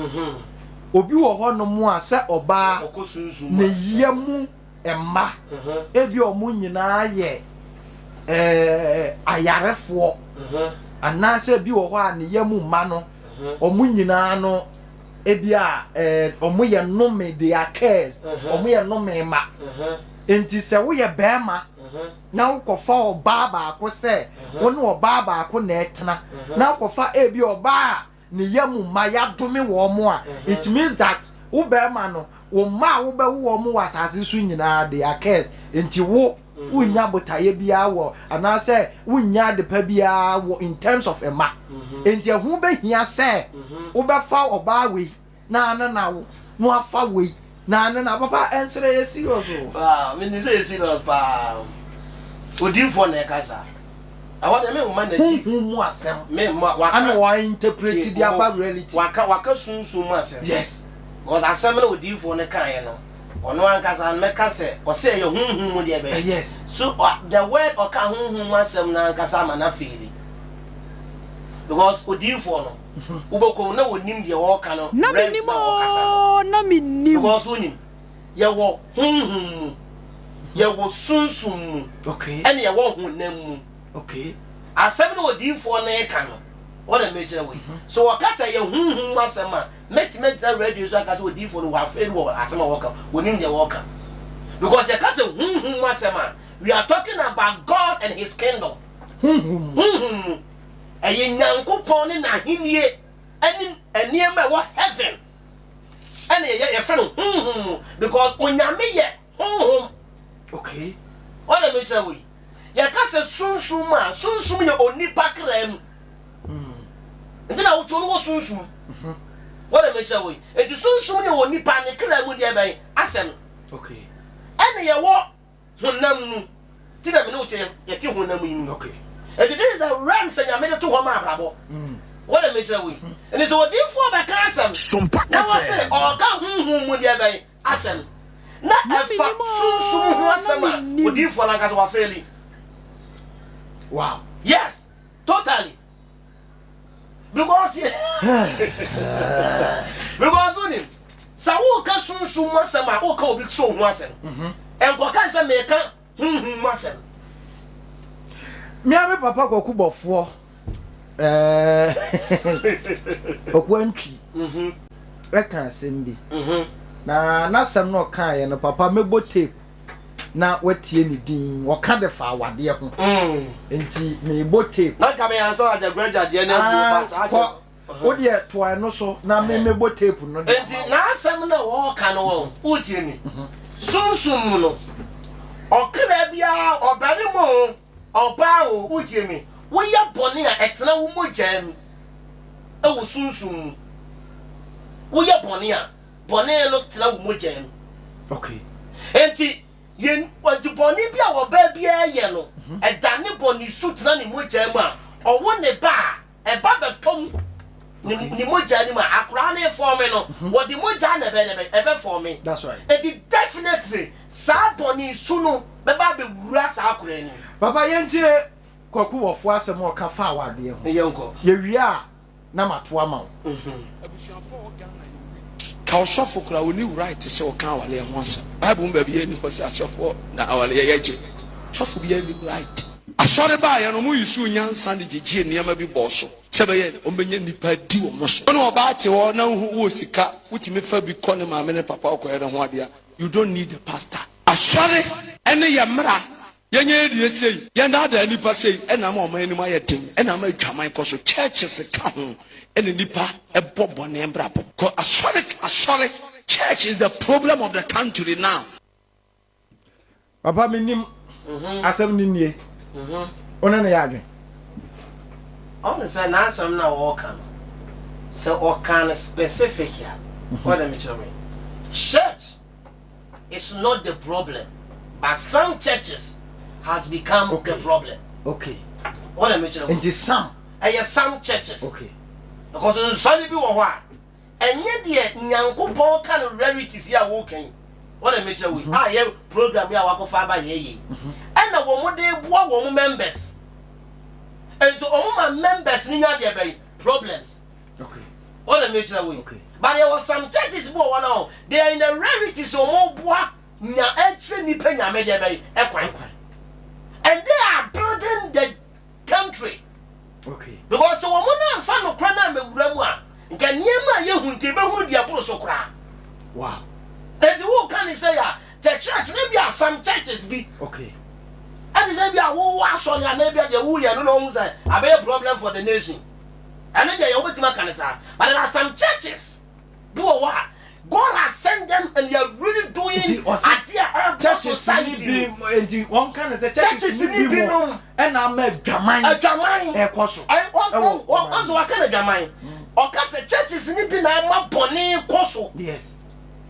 obi wɔ hɔnom a sɛ ɔbaa ne yam mma, ebi wɔn nyinaa yɛ ɛɛ ayarefoɔ, anaasɛ ebi wɔ hɔ a ne yam mma no, wɔn nyinaa no ebi a ɛɛ wɔn yɛ nnome, they are cursed, wɔn yɛ nnome mma. Nti sɛ woyɛ bɛrima na wokɔfa ɔbaa baako sɛ wo ne ɔbaa baako na ɛtena na wokɔfa ebi ɔbaa a ne yam mma yɛadome wɔn mo a, it means that wo bɛrima no wo mma a wobɛwo wɔn wɔ asase so nyinaa they are cursed. Nti wo. Wonnya botaeɛ biara wɔ anaasɛ wonnya adepa biara wɔ in terms of mma. Enti ɛho bɛhia sɛ wobɛfa ɔbaa wei na ne na wo na wafa wei na ne na papa ɛnsere ɛyɛ serious o. Wow, menim sɛ ɛyɛ serious paa. Odiyifoɔ na ɛka saa. Ɛhɔ deɛ memma n'akyi. Honhom mu asɛm Memma waka. Ana wa interpret Tie, de aba reality. Waka waka sunsum mu asɛm. Yes. Because asɛm no odiyifoɔ no kaeɛ no, ɔno ankasa no mɛka sɛ ɔsɛ ɛyɛ honhom mu deɛ bɛyɛ. Yes. So the word ɔka honhom mu asɛm no ankasa ama no afeeli. Because odiyifoɔ no, wobɛkɔ mu na wɔnim deɛ ɔreka no, Na realms mennim na ɔkasa no. oo, na mennim. Because wonim, yɛwɔ honhom mu, yɛwɔ sunsum mu, ɛne yɛwɔ honam mu. Okay. Asɛm no odiyifoɔ no reka no, wɔn na mekyerɛ wo yi. So wɔka sɛ ɛyɛ honhom mu asɛm a, mɛtumi agyina radio so aka sɛ odiyifoɔ no wafeeli wɔ asɛm a wɔka, wɔnim deɛ wɔreka. Because yɛka sɛ honhom mu asɛm a, we are talking about God and his kingdom. Honhom mu. Honhom mu. Ɛyɛ Nyankopɔn ne n'ahennie ɛne nneɛma a ɛwɔ heaven ɛna yɛyɛ yɛfrɛ no honhom mu because Onyame yɛ honhom. Okay. Ɔna mekyerɛ wo yi. Yɛka sɛ sunsum a, sunsum yɛ onipa kra mu. Nti na wotu no wɔ sunsum. Wɔna mekyerɛ wo yi. Nti sunsum yɛ onipa ne kra mu deɛ bɛn asɛm. Okay. Ɛna yɛwɔ honam mu. Nti na me ne wo te yɛte honam yi mu. Okay. Nti this is the realm sɛ Nyame de to hɔ ma abrabɔ. Wɔna mekyerɛ wo yi. Nti sɛ odiyifoɔ bɛka asɛm Sompa na wɔse FM. ɔka honhom mu deɛ bɛn asɛm na Na ɛfa mennim sunsum ho oo, na asɛm a, mennim. odiyifoɔ no ankasa wafeeli. Wow. Yes, totally. Because because wonim sɛ woka sunsum mu asɛm a woka obi so ho asɛm. Nkɔka sɛ meka honhom mu asɛm. Mea me papa Kwaku Bɔfoɔ ɛɛ Kwaku Antwi ɛka asɛm bi na n'asɛm no ɔkaeɛ no papa mɛbɔ tape na watie ne din ɔka de fa awadeɛ ho nti mebɔ tape. Na nka me ansa agyagoragya deɛ no aguo but asɛm. Kɔ Wo deɛ toa ɛno so na me mɛbɔ tape no de ama Enti wo. n'asɛm no a ɔreka no wɔn, wotie me? Sunsum mu no, ɔkra biara, ɔbarima o, ɔbaa o, wotie me? Woyɛ bɔne a, ɛtena wo mogyaa mu wɔ sunsum mu. Woyɛ bɔne a, bɔne no tena wo mogyaa mu. Okay. Enti yɛn enti bɔne bi a ɔbaa biara yɛ no, ɛdane bɔne su tena ne mogyaa mu a, ɔwo ne ba a, Ɛba bɛtɔ mu ne ne mogya no mu a, akoraa no refɔɔme no, wɔde mogya na ɛbɛyɛ dɛ ɛbɛfɔɔme. That's right. Enti definitely saa bɔne su no bɛba abɛwura saa akoraa no mu. Papa yɛntie Kwaku Wɔfoɔ asɛm a ɔka faa awadeɛ ho. Yɛnkɔ. Yɛwie a na mato ama wo. Abusuafoɔ a wɔ Ghana yɛ weak. Ka ɔsɔfo koraa ɔnni right sɛ ɔka awareɛ ho asɛm. Bible mu baabiara nni hɔ sɛ asɔfoɔ na awareɛ yɛ gye. Sɔfo biara nni right. Asɔre baeɛ no, wɔn usuu nyansa de gyegyee nneɛma bi bɔɔ so sɛ ɛbɛyɛ wɔbɛnya nnipa adi wɔn so. Wo ne ɔbaa te hɔ na wohu wowɔ sika, wotumi fa bi kɔ ne maame ne papa hɔ kɔyɛ ne ho adeɛ a, you don't need a pastor. Asɔre ne yɛn mmara, yɛnyɛ yɛn deɛ sei, yɛnnaadaa nnipa sei, ɛna ama ɔman anim ayɛ den, ɛna ama adwaman kɔ so. Churches ka ho ɛna nnipa bɔ bɔne brabɔ. Kɔ asɔre, asɔre, church is the problem of the country now. Papa menim asɛm no nie. Wo ne no yɛ adwen? Ɔhu sɛ n'asɛm no a ɔreka no, sɛ ɔka no specific a, wɔde mekyerɛ wo yi. Church is not the problem, but some churches has become the problem. Okay. Wɔde mekyerɛ wo yi. Nti some. Ɛyɛ some churches. Okay. Because nsɔre bi wɔ hɔ a, Ɛnyɛ deɛ Nyankopɔn ka no rarities yi a woka yi, wɔn na mekyerɛ wo yi, a yɛ program yi a wakɔfa aba yɛ yei, ɛna wɔn de boa wɔn members. Nti wɔn ma members no nya deɛ bɛn problems. Okay. Wɔn na mekyerɛ wo yi. Okay. But there were some churches bi wɔ hɔ no, they are in the rarities wɔn boa nya ɛkyerɛ nipa nyame deɛ bɛn ɛkwan. And they are building the country. Okay. Because sɛ wɔn no amfa nokorɛ no ammɛwura mu a, nka nneɛma a yɛhu nka yɛbɛhunu deɛ ɛboro so koraa. Wow. Enti woka ne sɛ a, the church no bi a some churches bi. Okay. Ɛte sɛ bi a wowɔ asɔre anaa bi a deɛ woyɛ no na wɔhu sɛ abɛyɛ problem for the nation. Ɛno deɛ yɛ wobɛtumi aka ne saa. But there are some churches bi wɔ hɔ a God has sent them and they are really doing adeɛ a. kɔ Churches ni society bi mu. Nti wɔn ka ne sɛ Churches churches ni ni bi binom. mu ɛna ama adwaman Adwaman. ɛkɔ so. Ɛ- ɔ- Ɛwɔ ɔ- ɔ- ɔsɛ waka no adwaman. Ɔka sɛ churches ni bi na ama bɔne kɔ so.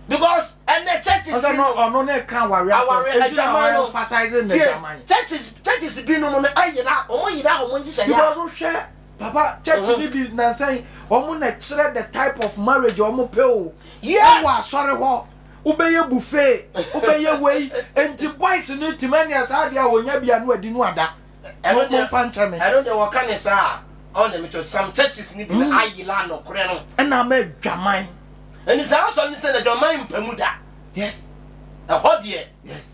Because ɛnɛ churches Ɔsɛ bi no ɔno ne ka aware Aware asɛm eti na adwaman no. ɔyɛ emphasize ne Tie, adwaman. churches binom no ayera, wɔn yera wɔn nhyehyɛeɛ a. Because wohwɛ papa, church ni bi nansan wɔn na kyerɛ the type of marriage wɔn pɛ o. Ɛwɔ asɔre hɔ wobɛyɛ buffet, wobɛyɛ wei, nti boys no tìmɛ nea saa deɛ a wɔnya bi a no adi no ada. Ɛno Mo fa nkyɛn mi. Ɛno deɛ wɔka ne saa a, ɔn deɛ mekyerɛ some churches ni bi no ayera nokorɛ no. Ɛna ama adwaman. Ɛni saa asɔre no sɛ na adwaman mpa mu da. Ɛhɔ deɛ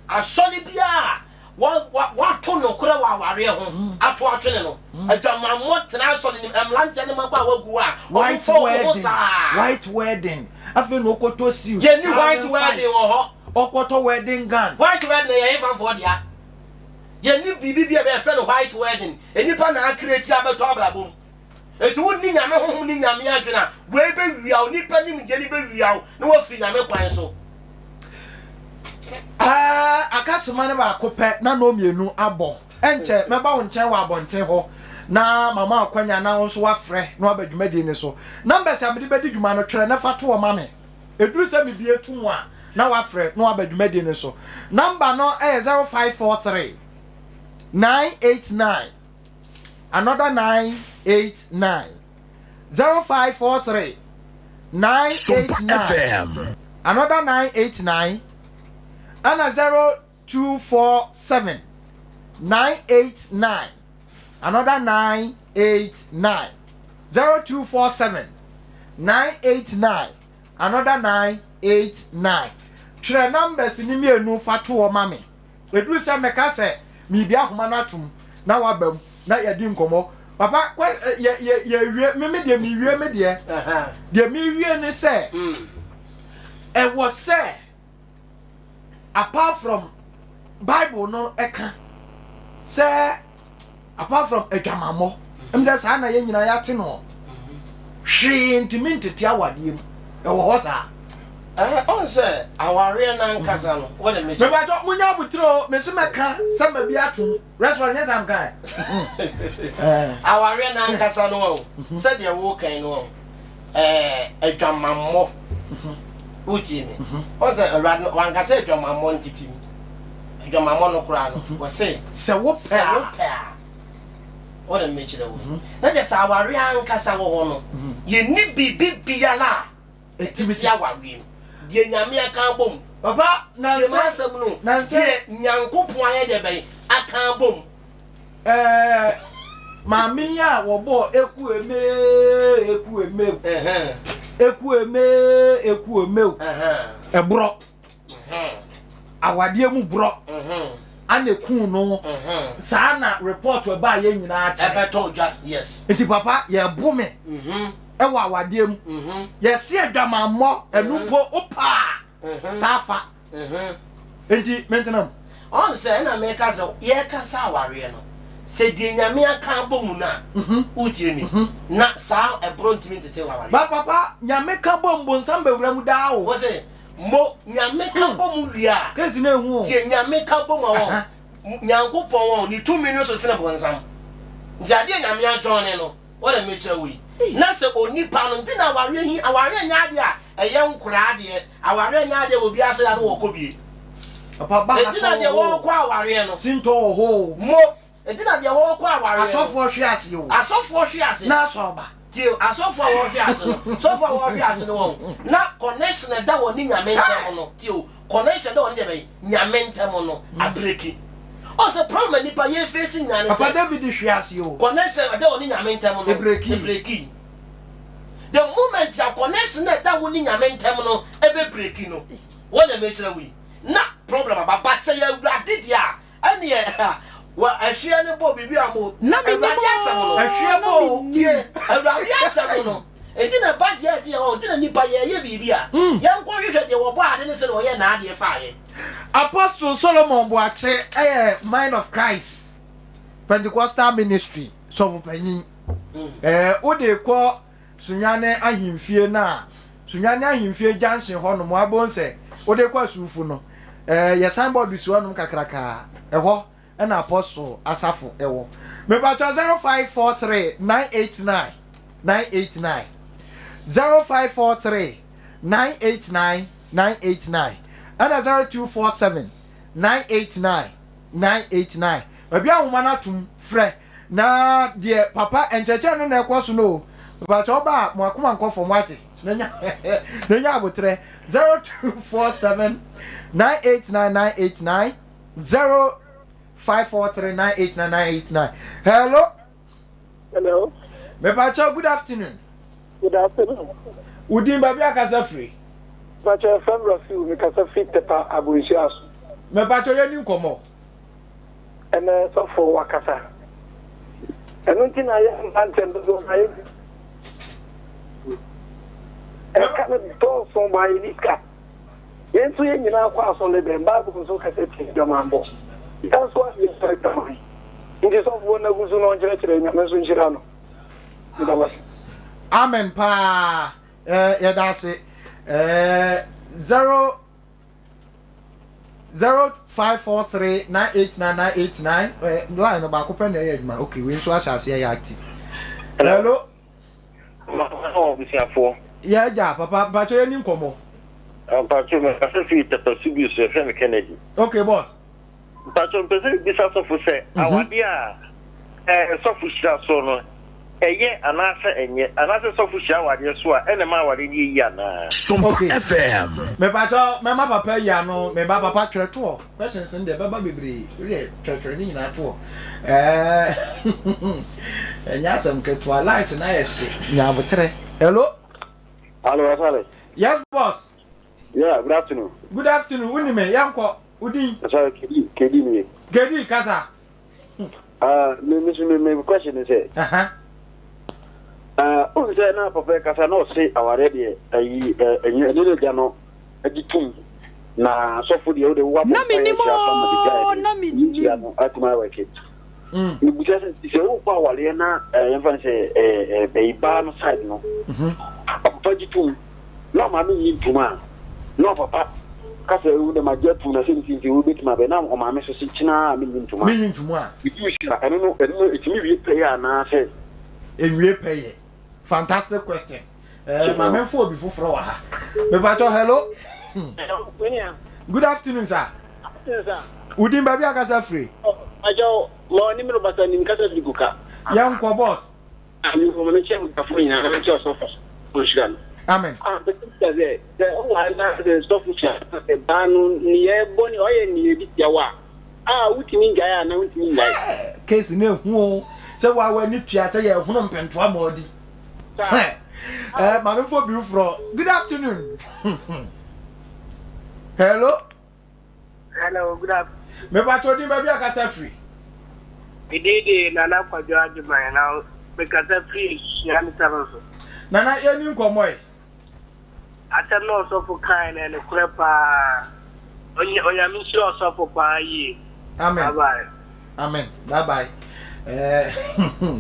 asɔre biara wa wa wato nokorɛ wɔ awareɛ ho ato atwene no, adwamammɔ tena asɔre nim, mmeranteɛ ne mmabaawa gu hɔ a wɔn White fa wɔn ho wedding saa. White wedding, afei na ɔkɔtɔ suit. Yɛni white wedding wɔ hɔ. Ɔkɔtɔ wedding gown. White wedding yɛ hefafoɔ dea? Yɛni biribi bi a bɛyɛfrɛ no white wedding. Nnipa na acreate abɛtɔ abrabɔ mu. Eti wonni Nyame honhom ne Nyame adwene a, wei bɛwia wo, nipa nimdeɛ no bɛwia wo na woafiri Nyame kwan so. Ɛɛ, aka sema no baako pɛ na nnɔɔ mmienu abɔ. Ɛnkyɛ mɛba wo nkyɛn wɔ abɔnten hɔ na mama akwanya na wo nso woafrɛ na woaba dwumadie no so. Numbers a mede bɛdi dwuma no, twerɛ na fa to hɔ ma me. Ɛduru sɛ mebue to mu a, na woafrɛ na woaba dwumadie no so. Number no yɛ 0543 989 another 989, 0543 989 FM. another 989, ɛna 0247 989 another 989, 0247 989 another 989. Twerɛ numbers ni mmienu fa to hɔ ma me. Ɛduru sɛ mɛka sɛ miribi ahoma no atom na waba mu na yɛdi nkɔmmɔ. Papa, kɔ yɛ yɛ yɛwie. Me deɛ mewie, me deɛ mewie ne sɛ ɛwɔ sɛ apart from Bible no ɛka sɛ apart from adwamammɔ sɛ saa na yɛn nyinaa yɛate no, hwee ntumi ntete awadeɛ mu ɛwɔ hɔ saa. Ɔn sɛ awareɛ nankasa no wɔde mekyɛ. Mebatɔ munya abotire o, mesi mɛka sɛ ma bi atom restaurant nyɛ sam kan. Awareɛ nankasa no ɔ sɛdeɛ wokan no ɔ adwamammɔ, wotie me, ɔn sɛ Awurade no wankasa adwamammɔ ntete mu. Adwamammɔ no koraa no, wɔse sɛ wopɛ sɛ a wopɛ a wɔde mekyerɛ wo na kyɛ sɛ awareɛ ankasa wɔ hɔ no, yɛnni biribi biara a ɛtumi ɛtete awareɛ mu deɛ Nyame aka abom. Papa. Tie ma nansɛ asɛm no nansɛ deɛ Nyankopɔn ayɛ deɛ bɛn aka abom. Maame yi a wɔbɔ eku eme eku eme eku eme eku eme ɛborɔ awadeɛ mu borɔ ana ekun no saa na report ɛbaa yɛn nyinaa kyerɛ. Ɛbɛtɔ dwa, yes. Nti papa, yɛbo me ɛwɔ awadeɛ mu yɛsi adwamammɔ ɛnu mpo opaa saa fa nti mentena mu. Ɔn sɛ ɛna meka sɛ yɛkasa awareɛ no sɛ deɛ Nyame aka abɔ mu no a, wotie mi, na saa ɛborɔ ntumi ntete wɔ awareɛ. Ba papa, Nyame ka bɔ mbonsam bɛwura mu daa o. Wo se mo Nyame ka bɔ mu wie a kesi na ehu o. Tie, Nyame ka bɔ mu a, wɔ Nyankopɔn wɔ ne tumi no so sene bonsam, nti adeɛ Nyame adwɔne no wɔde mekyerɛ wo yi na sɛ onipa no nti na awareɛ hi. Awareɛ nyɛ adeɛ a ɛyɛ nkoraa deɛ, awareɛ nyɛ adeɛ wɔ biara sɛ ya no wɔkɔ bie. Papa ba. Nti na deɛ wɔkɔ awareɛ no sintɔ wɔ hɔ o. Mo nti na deɛ wɔkɔ awareɛ no asɔfoɔ hwe ase o. Asɔfoɔ hwe ase. Na asɔ ɔba. Tie, asɔfoɔ a wɔhwe ase no, sɔfoɔ a wɔhwe ase no, wɔn na connection ɛda wɔn ne Nyame ntam no. Tie o, connection ɛda wɔn ne Nyame Nyame ntam no abreak. Ɔsɛ problem a nipa yɛ face nyinaa ne Papa sɛ David hwe ase o. Connection ɛda wɔn ne Nyame ntam no ebreak. Ebreak. The moment a connection ɛda wɔn ne Nyame ntam no ebe break no, wɔn na ɛmɛkyerɛ wo yi na problem aba. But sɛ yɛ Awurade deɛ a, ɛneɛ wɔ ɛhweɛ no bɔ biribi a mo Na menim Awurade asɛm no o, ɛhweɛ na bɔ o. menim. Tie, Awurade asɛm no nti na ɛba deɛ ɛdeɛ hɔ nti na nipa yɛyɛ biribi a yɛnkɔ hwehwɛ deɛ wɔbɔ ade ne sɛ na ɔyɛ n'adeɛ faayɛ. Apostle Solomon Boakye ɛyɛ Mind of Christ Pentecostal Ministry sɔfo panyin. Wode kɔ Sunyani ahemfie no a, Sunyani ahemfie junction hɔ nom abom sɛ wode kɔ asuufo no. Ɛɛ yɛ signboard si hɔnom kakrakaa. Ɛhɔ ɛna Apostle asafo ɛwɔ. Mepakyɛw 0543 989 989 0543 989 989 ɛna 0247 989 989. Baabi a nwoma no atom frɛ na deɛ papa nkyerɛkyerɛ no na ɛkɔ so no o. Mepakyɛw ɔba a mo akoma nkɔ fam wate na nya na nya abotrɛ 0247 989 989 0543 989 989. Hello. Hello. Mepakyɛw good afternoon. Good afternoon. Wo din baabi akasa firi? Mepakyɛw yɛfrɛ me Rafiu mekasa firi Tepa Abonsua so. Mepakyɛw yɛni nkɔmmɔ. Ɛnɛ sɔfo wakasa. Ɛno nti na yɛ mmeranteɛ dodoɔ no ayɛ ɛka no dɔɔso ma yɛni sika. Yɛn nso yɛn nyinaa kɔ asɔre dɛm Bible nso kasa tia adwamammɔ. Yɛn nso a yɛsɔ adwaman. Nti sɔfoɔ no agu so na ɔnkyerɛkyerɛ Nyame nso nhyira no. Meda mo ase. Amen paa eh, yɛda ase eh, 0 0543 989 989 eh, line no baako pɛ na ɛyɛ adwuma okay wei nso ahyɛ aseɛ yɛ active. Hello. Abusuafoɔ. Yɛ agya papa mpakyɛ yɛ ni nkɔmɔ. Mpakyɛ me kasa firi Tɛpɛso bi so yɛfrɛ me Kennedy. Okay boss. Mpakyɛ mpɛ sɛ mebisa sɔfo sɛ awadeɛ a ɛɛ sɔfo hyira soɔ no ɛyɛ anaasɛ ɛnyɛ anaasɛ sɔfo hyira awadeɛ so a ɛna ɛma awadeɛ no yɛ yie anaa? Sompa Okay. FM. Mepakyɛ mɛma papa yi ano meba papa twerɛ toɔ questions no deɛ ɛbɛba bebree wodeɛ twerɛtwerɛ ne nyinaa toɔ ɛɛ ɛnyɛ asɛm ketewa light no ayɛ hye nya aboterɛ hello. Hello, Asale. Yes boss. Yeah, good afternoon. Good afternoon woni me yɛnkɔ wodin. Asale Kedi Kedi ni. Kedi kasa. Ah, me me me me question is sɛ. Uh-huh. Ah, uh, sɛ na papa kasa na ɔse awareɛ deɛ ayi ɛnyɛ ɛne ne gya no agye tum na sɔfo deɛ wode wowabɔ Na mpaeɛ menim ahyira so ama de oo, gyae na de nhyira menim. no atumi awɛke. Mebusa sɛ sɛ wokɔ awareɛ na yɛmfa no sɛ ɛyi baa no side no ɔpapa gye tum na ɔmaame nyi ntom a na ɔpapa ka sɛ wo dɛ magye atum na sɛ nti nti wobɛtumi abɛ na ɔmaame so se kyena a menyi ntom a Menyi ntom a. medu si a ɛno no ɛno no ɛtumi wie pɛyɛ anaasɛ Enwie pɛyɛ. Fantastic question. Eh, maame nfo obi foforɔ wɔ ha. Mepakyɛw hello. Hello, Winia. Good afternoon sir. Afternoon sir. Wo din baabi akasa firi? Mepakyɛw, ma ɔne me Robert Anim kasa firi Kuka. Yɛnkɔ boss. Amen ma menkyɛ abusuafoɔ nyinaa na menkyɛ ɔsɔfo ɔnhyira no. Amen. Ah mepɛ sɛ mebisa sɛ sɛ ɔware na sɛ sɔfo hyira na sɛ baa no nneyɛɛ bɔne ɔyɛ nneyɛɛ bi tia wo a a wotumi ngyae anaa wontumi ngyae. Hey, case no ehu o. Sɛ wa w'ani tua sɛ yɛ hono mpentoa ma ɔdi. Eh, maame fo bi frɔ. Good afternoon. Hello. Hello, good afternoon. Mepakyɛ odin baabi akasa firi. Me din de Nana Kwadwo Agyeman na mekasa firi Suame Tano so. Nana yɛni nkɔmmɔ ɛ. Asɛm na ɔsɔfo kae no ɛnokorɛ paa. Onyame nhyira ɔsɔfo paa yie. Amen. Bye bye. Amen. Bye bye. Eh,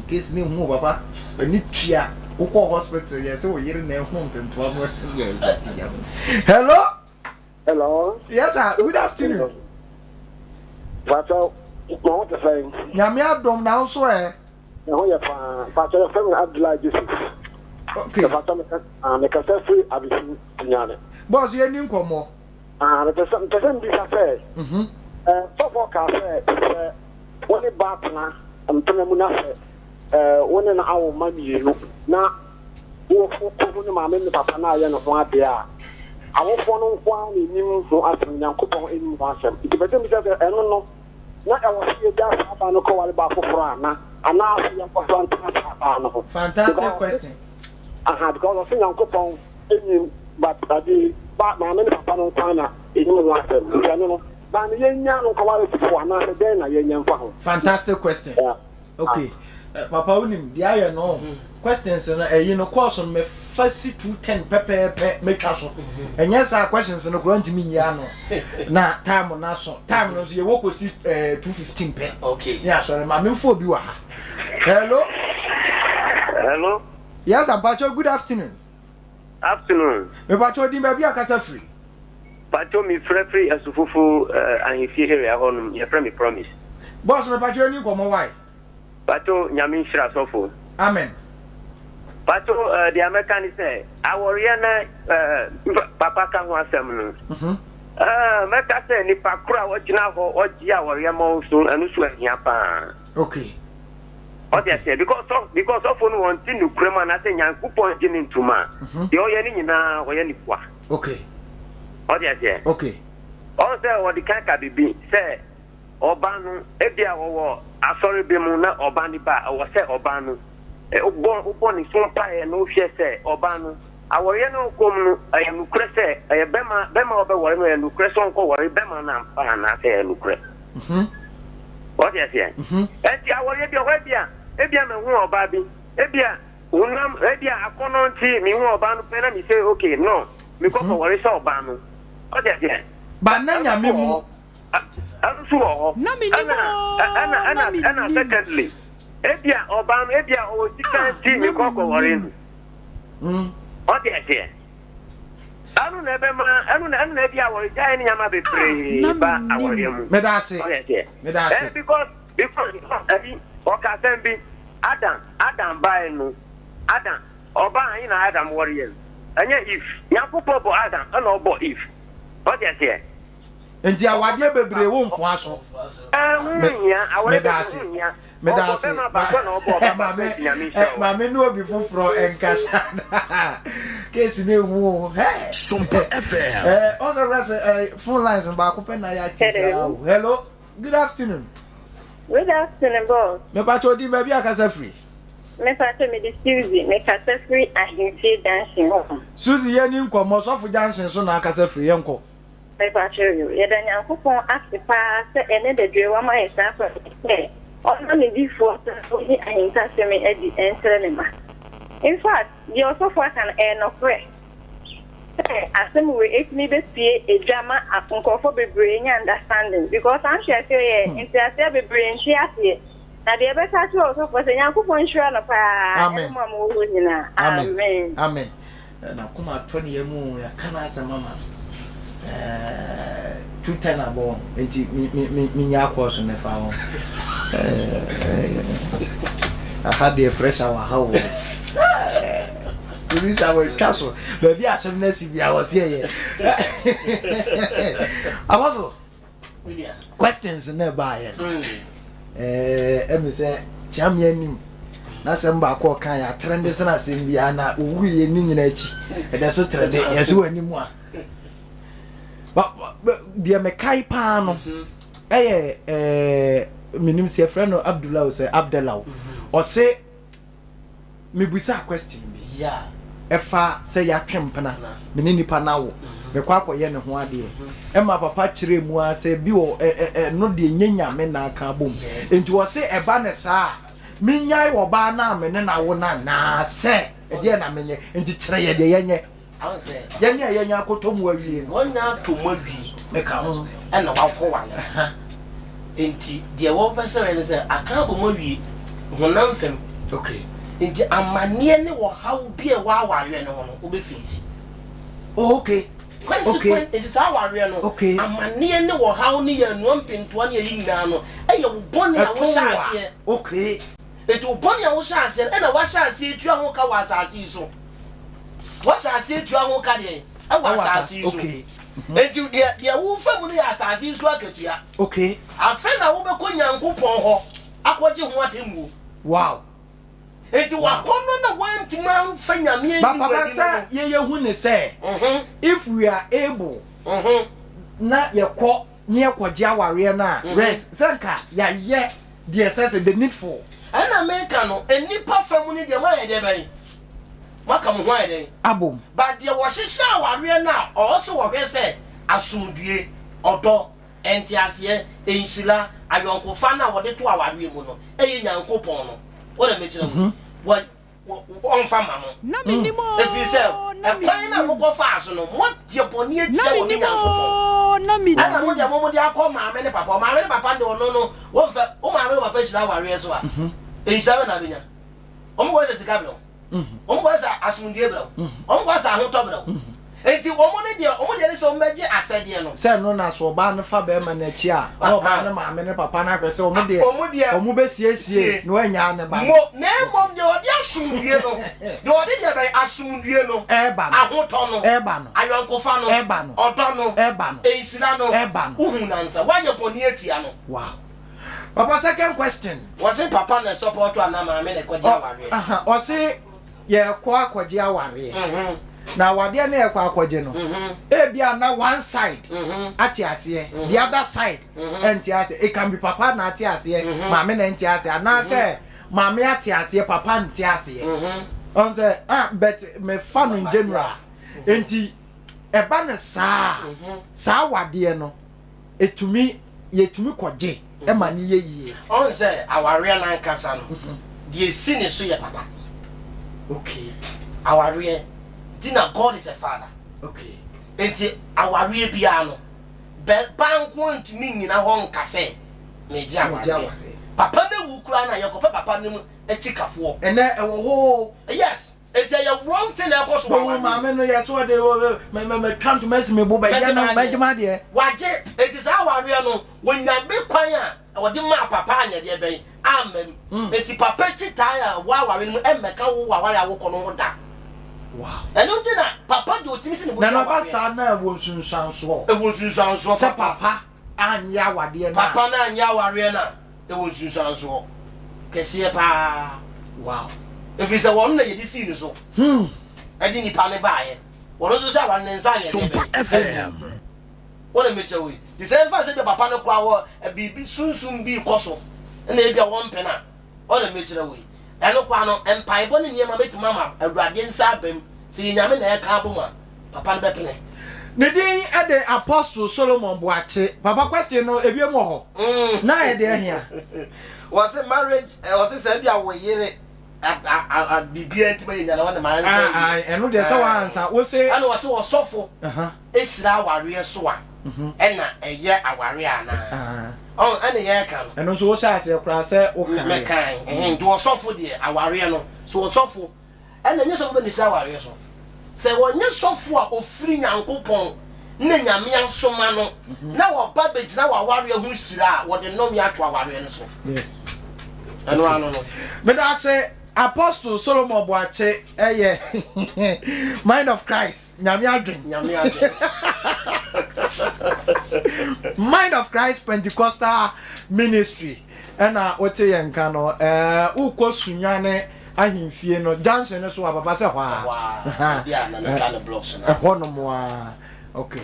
case ne hu papa. Ani tua. Wokɔ hospital yɛ sɛ wo yere na ɛho mpentoa mu. Hello. Hello. Yes sir, good afternoon. Pacho, mo ho te sɛn? Nyame adom na wo nso ɛ? Me ho yɛ paa. Pacho, yɛfrɛ me Abdullahi Joseph. Okay. Pacho, mekasa firi Abisi Sunyani. Boss, yɛni nkɔmmɔ. Ah, mepɛ sɛ mepɛ sɛ mbisa sɛ, Mhm. eh, sɔfoɔ kaa sɛ sɛ wo ne ba tena mpena mu na sɛ eh, wo ne no awo mma mmienu na wokɔhu ne maame ne papa no ayɛ ne ho adeɛ a, awofoɔ no nko ara na ɛnim ho asɛm, Nyankopɔn nnim ho asɛm. Nti mepɛ sɛ mbisa sɛ ɛno no, na ɛwɔ sɛ yɛgyaa saa baa no kɔware baa foforɔ ana, anaasɛ yɛnkɔ so ntena saa baa no ho? Fantastic Because question. aha, because ɔse Nyankopɔn nnim, but ade ba maame ne papa no nko ara na ɛnim ho asɛm. Nti ɛno no, baa no yɛnyaa no nkɔware foforɔ anaasɛ dɛn na yɛnyɛ mfa ho? Fantastic question. Yeah. Okay. Eh, papa wonim deɛ ayɛ no questions no ɛyi no course no mefa si 210 pɛpɛɛpɛ metwa so ɛnyɛ saa questions no koraa ntumi nyi ano na time no aso time no nso yɛwɔ kɔsi eh, 215 pɛ Okay. ne asɔre ma memfa obi wɔ ha. Hello. Hello. Yes, Ampacho, good afternoon. Afternoon. Mepacho din baabi akasa firi. Pacho me frɛ firi Asufufu ahemfie area hɔ nom yɛfrɛ me Promise. Boss me pacho yɛni nkɔmɔ wai. Pacho nyame nhyira sɔfo. Amen. Pacho deɛ mɛka ne sɛ awɔreɛ na papa ka ho asɛm no mɛka sɛ nipa koro a ɔgyina hɔ ɔgye awɔreɛ ma wo so ɛno so ahia paa. Okay. Ɔte aseɛ because because sɔfo no wɔn ti nukura mu anaasɛ Nyankopɔn gye ne ntoma deɛ ɔyɛ ne nyinaa ɔyɛ ne kwa. Okay. Ɔte aseɛ. Okay. Ɔn sɛ ɔde kan ka bibi sɛ ɔba no ebia ɔwɔ asɔre bi mu na ɔba no ba a ɛwɔ sɛ ɔba no wobɔ wobɔ ne so mpaeɛ na wohwɛ sɛ ɔba no awɔreɛ no ɔkɔ mu no ɛyɛ nokorɛ sɛ ɛyɛ bɛma bɛma ɔbɛwɔre no ɛyɛ nokorɛ sɛ ɔnkɔwɔre bɛma no ampa anaasɛ ɛyɛ nokorɛ. Ɔte aseɛ. Ɛnti awɔreɛ bi ɔhɔ ebia ebia mahu ɔbaa bi ebia Honam, ebia akɔnnɔ nti mehu ɔbaa no pɛ na me say okay no mekɔ kɔ ware sɛ ɔbaa no. Wate aseɛ? Ba na Nyame mu. Ɛno nso wɔ hɔ. Na mennim Ɛna, oo, ɛna, na ɛna, ɛna mennim. secondly, ebia ɔbaa no ebia ɔwɔ sika Ah, nti na mekɔ kɔ ware mennim. no. Wate aseɛ? Ɛno na ɛbɛma, ɛno na, ɛno na ebia awaregyaeɛ ne nneɛma Ah, bebree na ba mennim. awareɛ mu. Meda ase. Wate aseɛ? Meda ase. Eh, because, because, ɛyi, ɔka asɛm bi. Adam, Adam bae no, Adam, ɔbaa he na Adam wɔreɛ no? Ɛnyɛ Eve. Nyankopɔn bɔ Adam ɛna ɔbɔ Eve. Ɔte aseɛ? Nti awadeɛ bebree wo mfoa so. Ɛho nhia, awadeɛ Meda bebree ase. ho nhia. Meda Ɔbɔ ase. bɛma baako na ɔbɔ ɔba baako Maame, nti Nyame nhyira wo. maame ne obi foforɔ nkasa na case no ehu o. Hey! Sompa FM. Eh, ɔsɛ wura sɛ eh, phone lines no baako pɛ na yɛ active saa o. Hello, good afternoon. Good afternoon boss. Me pacho odin baabi a kasa firi. Me pacho me de Suzy me kasa firi Ahemfie junction hɔ. Suzy yɛ ni nkɔmɔ sɔfo junction so na akasa firi yɛ nkɔ. Me pacho yo yɛda Nyankopɔn ase paa sɛ ɛnɛ dadwue wama yɛ saa kwan yi sɛ ɔma ne difoɔ so na ɔyi ahintasɛm yi adi nkyerɛ ne mma. In fact deɛ ɔsɔfo aka no ɛyɛ nɔkorɛ. Sɛ asɛm wei ɛtumi bɛpue edwa ma nkorɔfoɔ bebree nya understanding because saa nteaseɛ yɛ nteaseɛ bebree nte aseɛ na deɛ ɛbɛka akyerɛ ɔsɔfoɔ sɛ Nyankopɔn nhyira no paa ɛne mo a mowɔ hɔ nyinaa Amen Amen. Amen N'akoma atɔ ne yam o yɛaka n'asɛm ama no ɛɛ 2:10 abɔ wɔn nti me me me menya akɔɔ so mɛfa wɔn ɛɛ aha deɛ pressure wɔ ha o. Producer wɔatwa so baabi a asɛm no asi bia wɔ se ɛyɛ Apostle questions na ɛbaayɛ no ɛmi sɛ kyeame anim na asɛm baako ɔka yɛ atrɛnde sene asɛm biara na owuiɛ ne nyina akyi ɛdɛ so trɛnde yɛsɛ wɔ anim a deɛ mekae paa no ɛyɛ ɛɛ menim sɛ yɛfrɛ no Abdullah sɛ Abdallah ɔse Mebusaa question bi ɛfa sɛ yɛatwe mpena, me ne nipa no awo, mekɔ akɔyɛ ne ho adeɛ. Ɛma papa kyerɛɛ mu ara sɛ bi wɔ ɛno deɛ nyɛ Nyame na aka abom. Nti ɔse ɛba no saa a, menyae ɔbaa no a me ne no awo no anaa sɛ ɛdeɛn na menyɛ? Nti kyerɛ yɛ deɛ yɛnyɛ. Yɛne a yɛanya akɔtɔ mu awie no. Wɔanya atɔ mu awie. Meka ho. Ɛna wakɔware no. Nti deɛ wɔpɛ sɛ wɔyɛ ne sɛ aka abɔ mu awie honam fam. Okay. Nti amanneɛ ne ɔhaw bi a ɛwɔ awareɛ no ho no wobɛfeesi. Oh, okay. Consequence, Okay. nti saa awareɛ no, Okay. amanneɛ ne ɔhaw ne yɛn anua mpentoa ne ayi nyinaa no, ɛyɛ wo bɔne a Ɛto wohyɛ wo a. aseɛ. Okay. Nti wo bɔne a wohyɛ aseɛ no, ɛna woahyɛ aseɛ atua ho ka wɔ asase yi so. Wɔhyɛ aseɛ tua ho ka deɛn? Ɛwɔ asase yi so. Enti deɛ deɛ wofa mu no yɛ asase yi so akatua. Okay. Afei na wobɛkɔ Nyankopɔn hɔ akɔgye ho atemmuo. Wow. Enti wakɔnnɔ na woantumi amfa Nyame anni But papa w'anim sɛ no. yɛyɛ hu ne sɛ if we are able na yɛkɔ ne yɛkɔgye awareɛ no a rest sɛ nka yɛayɛ deɛ ɛsɛ sɛ the needful. Ɛna meka no nnipa fa mu no deɛ moayɛ deɛ bɛn? Moaka mo ho ayɛ dɛn? Abom. But deɛ wɔhyehyɛ awareɛ no a ɔwɔ sɛ wɔhwɛ sɛ asomdwie, ɔdɔ, nteaseɛ, nhyira, ayɔnkofa no a wɔde to awareɛ mu no ɛyɛ Nyankopɔn no, wo na mekyerɛ wo yi, wɔ wɔmfa mma mo. Na mennim Ɛfiri sɛ, oo, na ɛkwan no a mennim. mokɔfaa so no, moagye bɔne Na atia wɔne mennim Nyankopɔn. oo, na Ɛna mo mennim. deɛ mo mode akɔ maame ne papa hɔ. Maame ne papa no deɛ ɔno no, wɔmfa, wo maame ne wo papa hyira awareɛ so a, nhyira bɛn na wobɛnya? Wɔn kɔyɛ sɛ sika brɛ wo. Wɔn kɔyɛ sɛ asomdwoeɛ brɛ wo. Wɔn kɔyɛ sɛ ahotɔ brɛ wo. Enti wɔn no deɛ, wɔn deɛ ne sɛ wɔbɛgye asɛdeɛ no. Sɛ ɛno na sɛ ɔbaa no fa barima no akyi a, na ɔbaa no maame ne papa no ahwɛ sɛ wɔn deɛ, Wɔn deɛ, wɔn bɛsiesie na wɔannyaa ne ba no. Mo, na mmom deɛ ɔde asomdwie no, deɛ ɔde deɛ bɛn? Asomdwie no, Ɛreba no. ahotɔ no, Ɛreba no. ayɔnkofa no, Ɛreba no. ɔdɔ no, Ɛreba no. nhyira no, Ɛreba no. Wohu nansa, woayɛ bɔne atia no. Wow. Papa second question. Wɔse papa na ɛsɔpɔɔto anaa maame na ɛkɔgye awareɛ? Aha, ɔse yɛkɔ akɔgye awareɛ. Na awadeɛ no yɛkɔ akɔgye no, ebia na one side ate aseɛ, the other side ɛnte aseɛ. It can be papa na ate aseɛ, maame na ɛnte aseɛ, anaasɛ maame ate aseɛ, papa nte aseɛ. Ɔn sɛ, ah, but mefa no in general. Enti, ɛba no saa a, saa awadeɛ no, ɛtumi, yɛtumi kɔgye ma no yɛ yie. Ɔn sɛ awareɛ no ankasa no, deɛ ɛsi ne so yɛ papa. Okay. Awareɛ nti na God is a father. Okay. Nti awareɛ biara no, bɛ, ba nko ntumi nnyina hɔ nka sɛ megye Megye awareɛ. awareɛ. Papa no awu koraa no a, yɛkɔpɛ papa no mu akyikafoɔ. Ɛnɛ ɛwɔ hɔ o. Yes. Enti ɛyɛ wrong thing na ɛkɔ so wɔ Bohu awareɛ mu. maame no yɛ sɛ ɔde mɛ mɛ mɛtwa ntoma asi me bo bɛyɛ no mɛgye m'adeɛ. Wagye, enti saa awareɛ no wɔnya kwan a wɔde maa papa anyɛ deɛ bɛn amma mu. Enti papa akyi taa a ɛwɔ awareɛ no mu ɛmmɛka wo wɔ awareɛ a wokɔ no ho da. Wow. Ɛno nti na papa deɛ ɔtumi si ne bo Na gye na ɔba awareɛ. saa na ɛwɔ nsunsuansoɔ. Ɛwɔ nsunsuansoɔ Sɛ papa. papa anyɛ awadeɛ no a. Papa no anyɛ awareɛ no a, ɛwɔ nsunsuansoɔ kɛseɛ paa. Wow. Ɛfiri sɛ wɔn na yɛde sii no so ɛde nipa no baeɛ. Wɔn nso sɛ aware ne nsa anyɛ deɛ Sompa bɛn? FM. Wɔn na mekyerɛ wo yi. Te sɛ ɛmfa sɛ bia papa no koraa wɔ biribi sunsum bi rekɔ so ɛna ebia wɔmpɛ no a. Ɔno na mekyerɛ wo yi. Ɛno koraa no, mpaebɔ ne nneɛma bɛtumi ama Awurade nsa aba mu. Sɛ yɛ Nyame na ɛreka abom a, papa no bɛpene. Ne din de Apostle Solomon Boakye. Papa question no ebiem wɔ hɔ? Na ɛyɛ deɛ hea? Wɔse marriage, wɔse sɛ ebia wo yere biribiara nti ma yɛnya na wɔne ma ansa wie. Ɛno deɛ sɛ wansa, wose. Ɛna wɔse ɔsɔfo. Hyira awareɛ so a, ɛna ɛyɛ awareɛ anaa? Ɔn, ɛna yɛreka no. Ɛno nso wohyɛ aseɛ koraa sɛ wokaeɛ. Mekae, ɛhɛn, nti ɔsɔfo deɛ, awareɛ no, so ɔsɔfo, ɛna ɛnyɛ sɔfo bɛ na ɛhyira awareɛ so. Sɛ ɔnyɛ sɔfo a ɔfiri Nyankopɔn na Nyame asoma no, na ɔba bɛgyina w'awareɛ ho hyira a, wɔde nnome ato awareɛ no so. Yes. Ɛno ano no. Meda ase. Apostle Solomon Boakye yɛ Mind of Christ, Nyame adwen. Nyame adwen. Mind of Christ Pentecostal Ministry ɛna wote yɛn nka no ɛɛ wokɔ Sunyane ahemfie no junction no so a papa sɛ hɔ a ɛhɔ nom a okay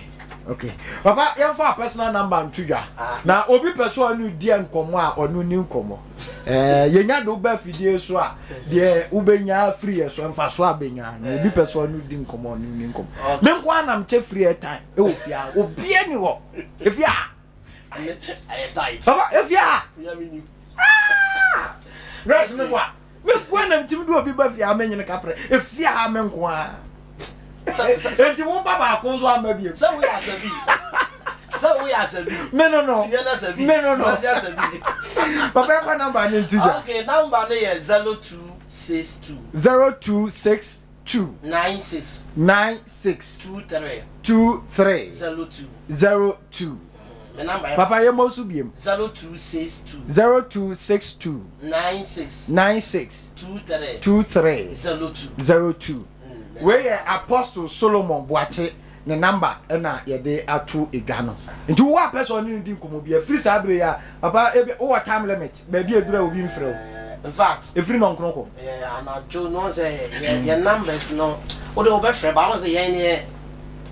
okay papa yɛmfa personal number nto dwa na obi pɛ so ɔne di nkɔmmɔ a ɔno ni nkɔmmɔ ɛɛ yɛnya de woba afidie so a deɛ wobɛnya firi yɛ so mfa so a bɛnya na obi pɛ so ɔne di nkɔmmɔ ɔne ni nkɔmmɔ me nko anam kyɛ free airtime ɛwɔ fie a obia ni hɔ efie a papa efie a rest me boa Me nko ara na metumi de obi ba fie a menyene kaprɛ. Efie ha me nko ara. Enti wo ba baako nso ama bio. Sɛ woyɛ asabi. Sɛ woyɛ asabi. Me no no. Sunyani asabi. Me no no. Kumasi asabi. Papa yɛfa number no nti dwa. Okay, number no yɛ 0262. 0262. 96. 96. 23. 23. 02. 02. Me number yɛ. Papa yɛ mmɔ so biem. 0262. 0262. 96. 96. 23. 23. 02. 02. Wei yɛ Apostle Solomon Boakye ne number ɛna yɛde ato edwa no. Nti wo a pɛ sɛ ɔne no di nkɔmmɔ bi afiri saa bere yi a papa ebi wowɔ time limit baabi a eduru a obi mfrɛ wo. In fact. Efiri nɔnkron kɔ. Anadwo no sɛ yɛ numbers no wode wobɛfrɛ ba wo sɛ yɛn yɛ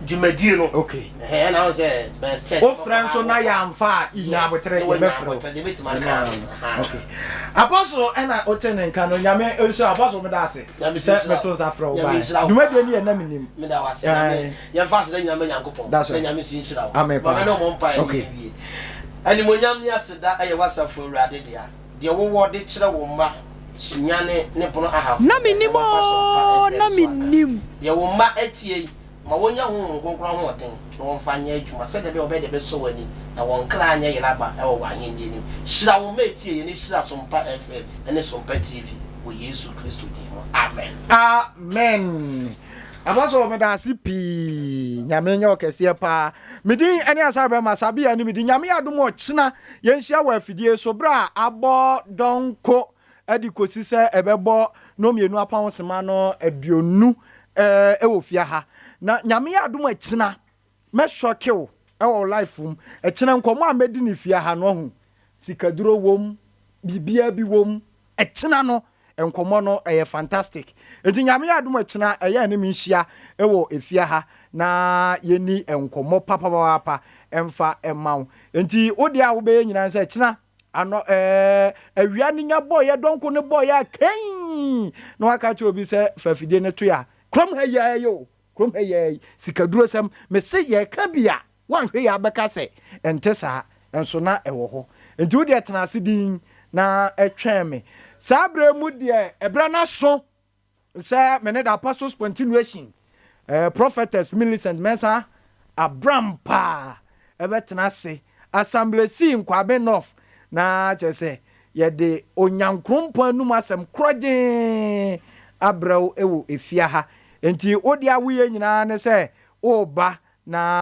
dwumadie no. Okay. Ɛhɛn na sɛ best church. Wo frɛ nso na yɛamfa a nya aboterɛ yɛbɛfrɛ wo. Okay. Apostle ɛna wote ne nka no Nyame nhyira Apostle meda ase sɛ meto nsa frɛ wo bae. Dwumadie no yɛ na menim. Meda wo ase. Nyame yɛmfa aseda nyinaa ma Nyankopɔn. That's Na right. Nyame nso nhyira wo. Amen Ma me paa. ne wo mmɔ mpaeɛ na Okay. yɛnwie. Animuonyam ne aseda ɛyɛ w'asafo Awurade dea. Deɛ wowɔ de kyerɛ wo mma Sunyani ne Bono Ahafo Na na mennim ɛnnɛ wɔafa so mpa oo, FM na so aka. mennim. Deɛ wo mma atie yi, Ma wɔnnya Honhom Kronkron ahoɔden na wɔmfa nyɛ adwuma sɛdeɛ ɛbɛyɛ a wɔbɛyɛ deɛ ɛbɛsɔ w'ani na wɔn kra anyɛ yera aba wɔ w'ahennie no mu. Hyira wo mma ɛtie yɛn ne hyira Sompa FM ne Sompa TV wɔ Yesu Kristo din mu, amen. Amen. Apostle meda ase pii Nyame nyɛ wo kɛseɛ paa. Me din ɛne Asare Bɛma Sabea ne me din. Nyame yɛ adom ɔkyena yɛnhyia wɔ afidie so berɛ a abɔ dɔnko de kɔsi sɛ ɛbɛbɔ nnɔmmienu apam sema no 20 wɔ fie ha. Na Nyame yɛ adom ɛkyena mɛ shocke wo wɔ wo life mu. Ɛkyena nkɔmmɔ a mɛdi no fie ha no wahu sikaduro wom, biribiara bi wom. Ɛkyena no nkɔmmɔ no ɛyɛ fantastic. Nti Nyame yɛ adom ɛkyena ɛyɛ ɛne me nhyia wɔ efie ha na yɛnni nkɔmmɔ papapaapa mfa mma wo. Nti wo deɛ a wobɛyɛ nyinaa ne sɛ ɛkyena anɔ ɛɛ awia no nya bɔeɛ dɔnko no bɔeɛ a kɛi na waka akyerɛ obi sɛ fa afidie no to yɛ a kurom ha yi ara yi o. Kurom ha yi ara yi, sikadurosɛm, mese yɛreka bi a, woanhwɛ yie a wobɛka sɛ ɛnte saa, nso na ɛwɔ hɔ. Enti wo deɛ tena ase dinn na twɛn me. Saa berɛ yi mu deɛ, ɛberɛ no aso sɛ me ne The Apostles Continuation, eh, Prophetess Millicent Mensah Abrampah bɛtena ase, Asamblesi Nkwaben North, na kyerɛ sɛ yɛde Onyankrompɔn anum asɛm korɔgyee abrɛ wo wɔ efie ha. Enti wo deɛ a woyɛ nyinaa ne sɛ woreba na.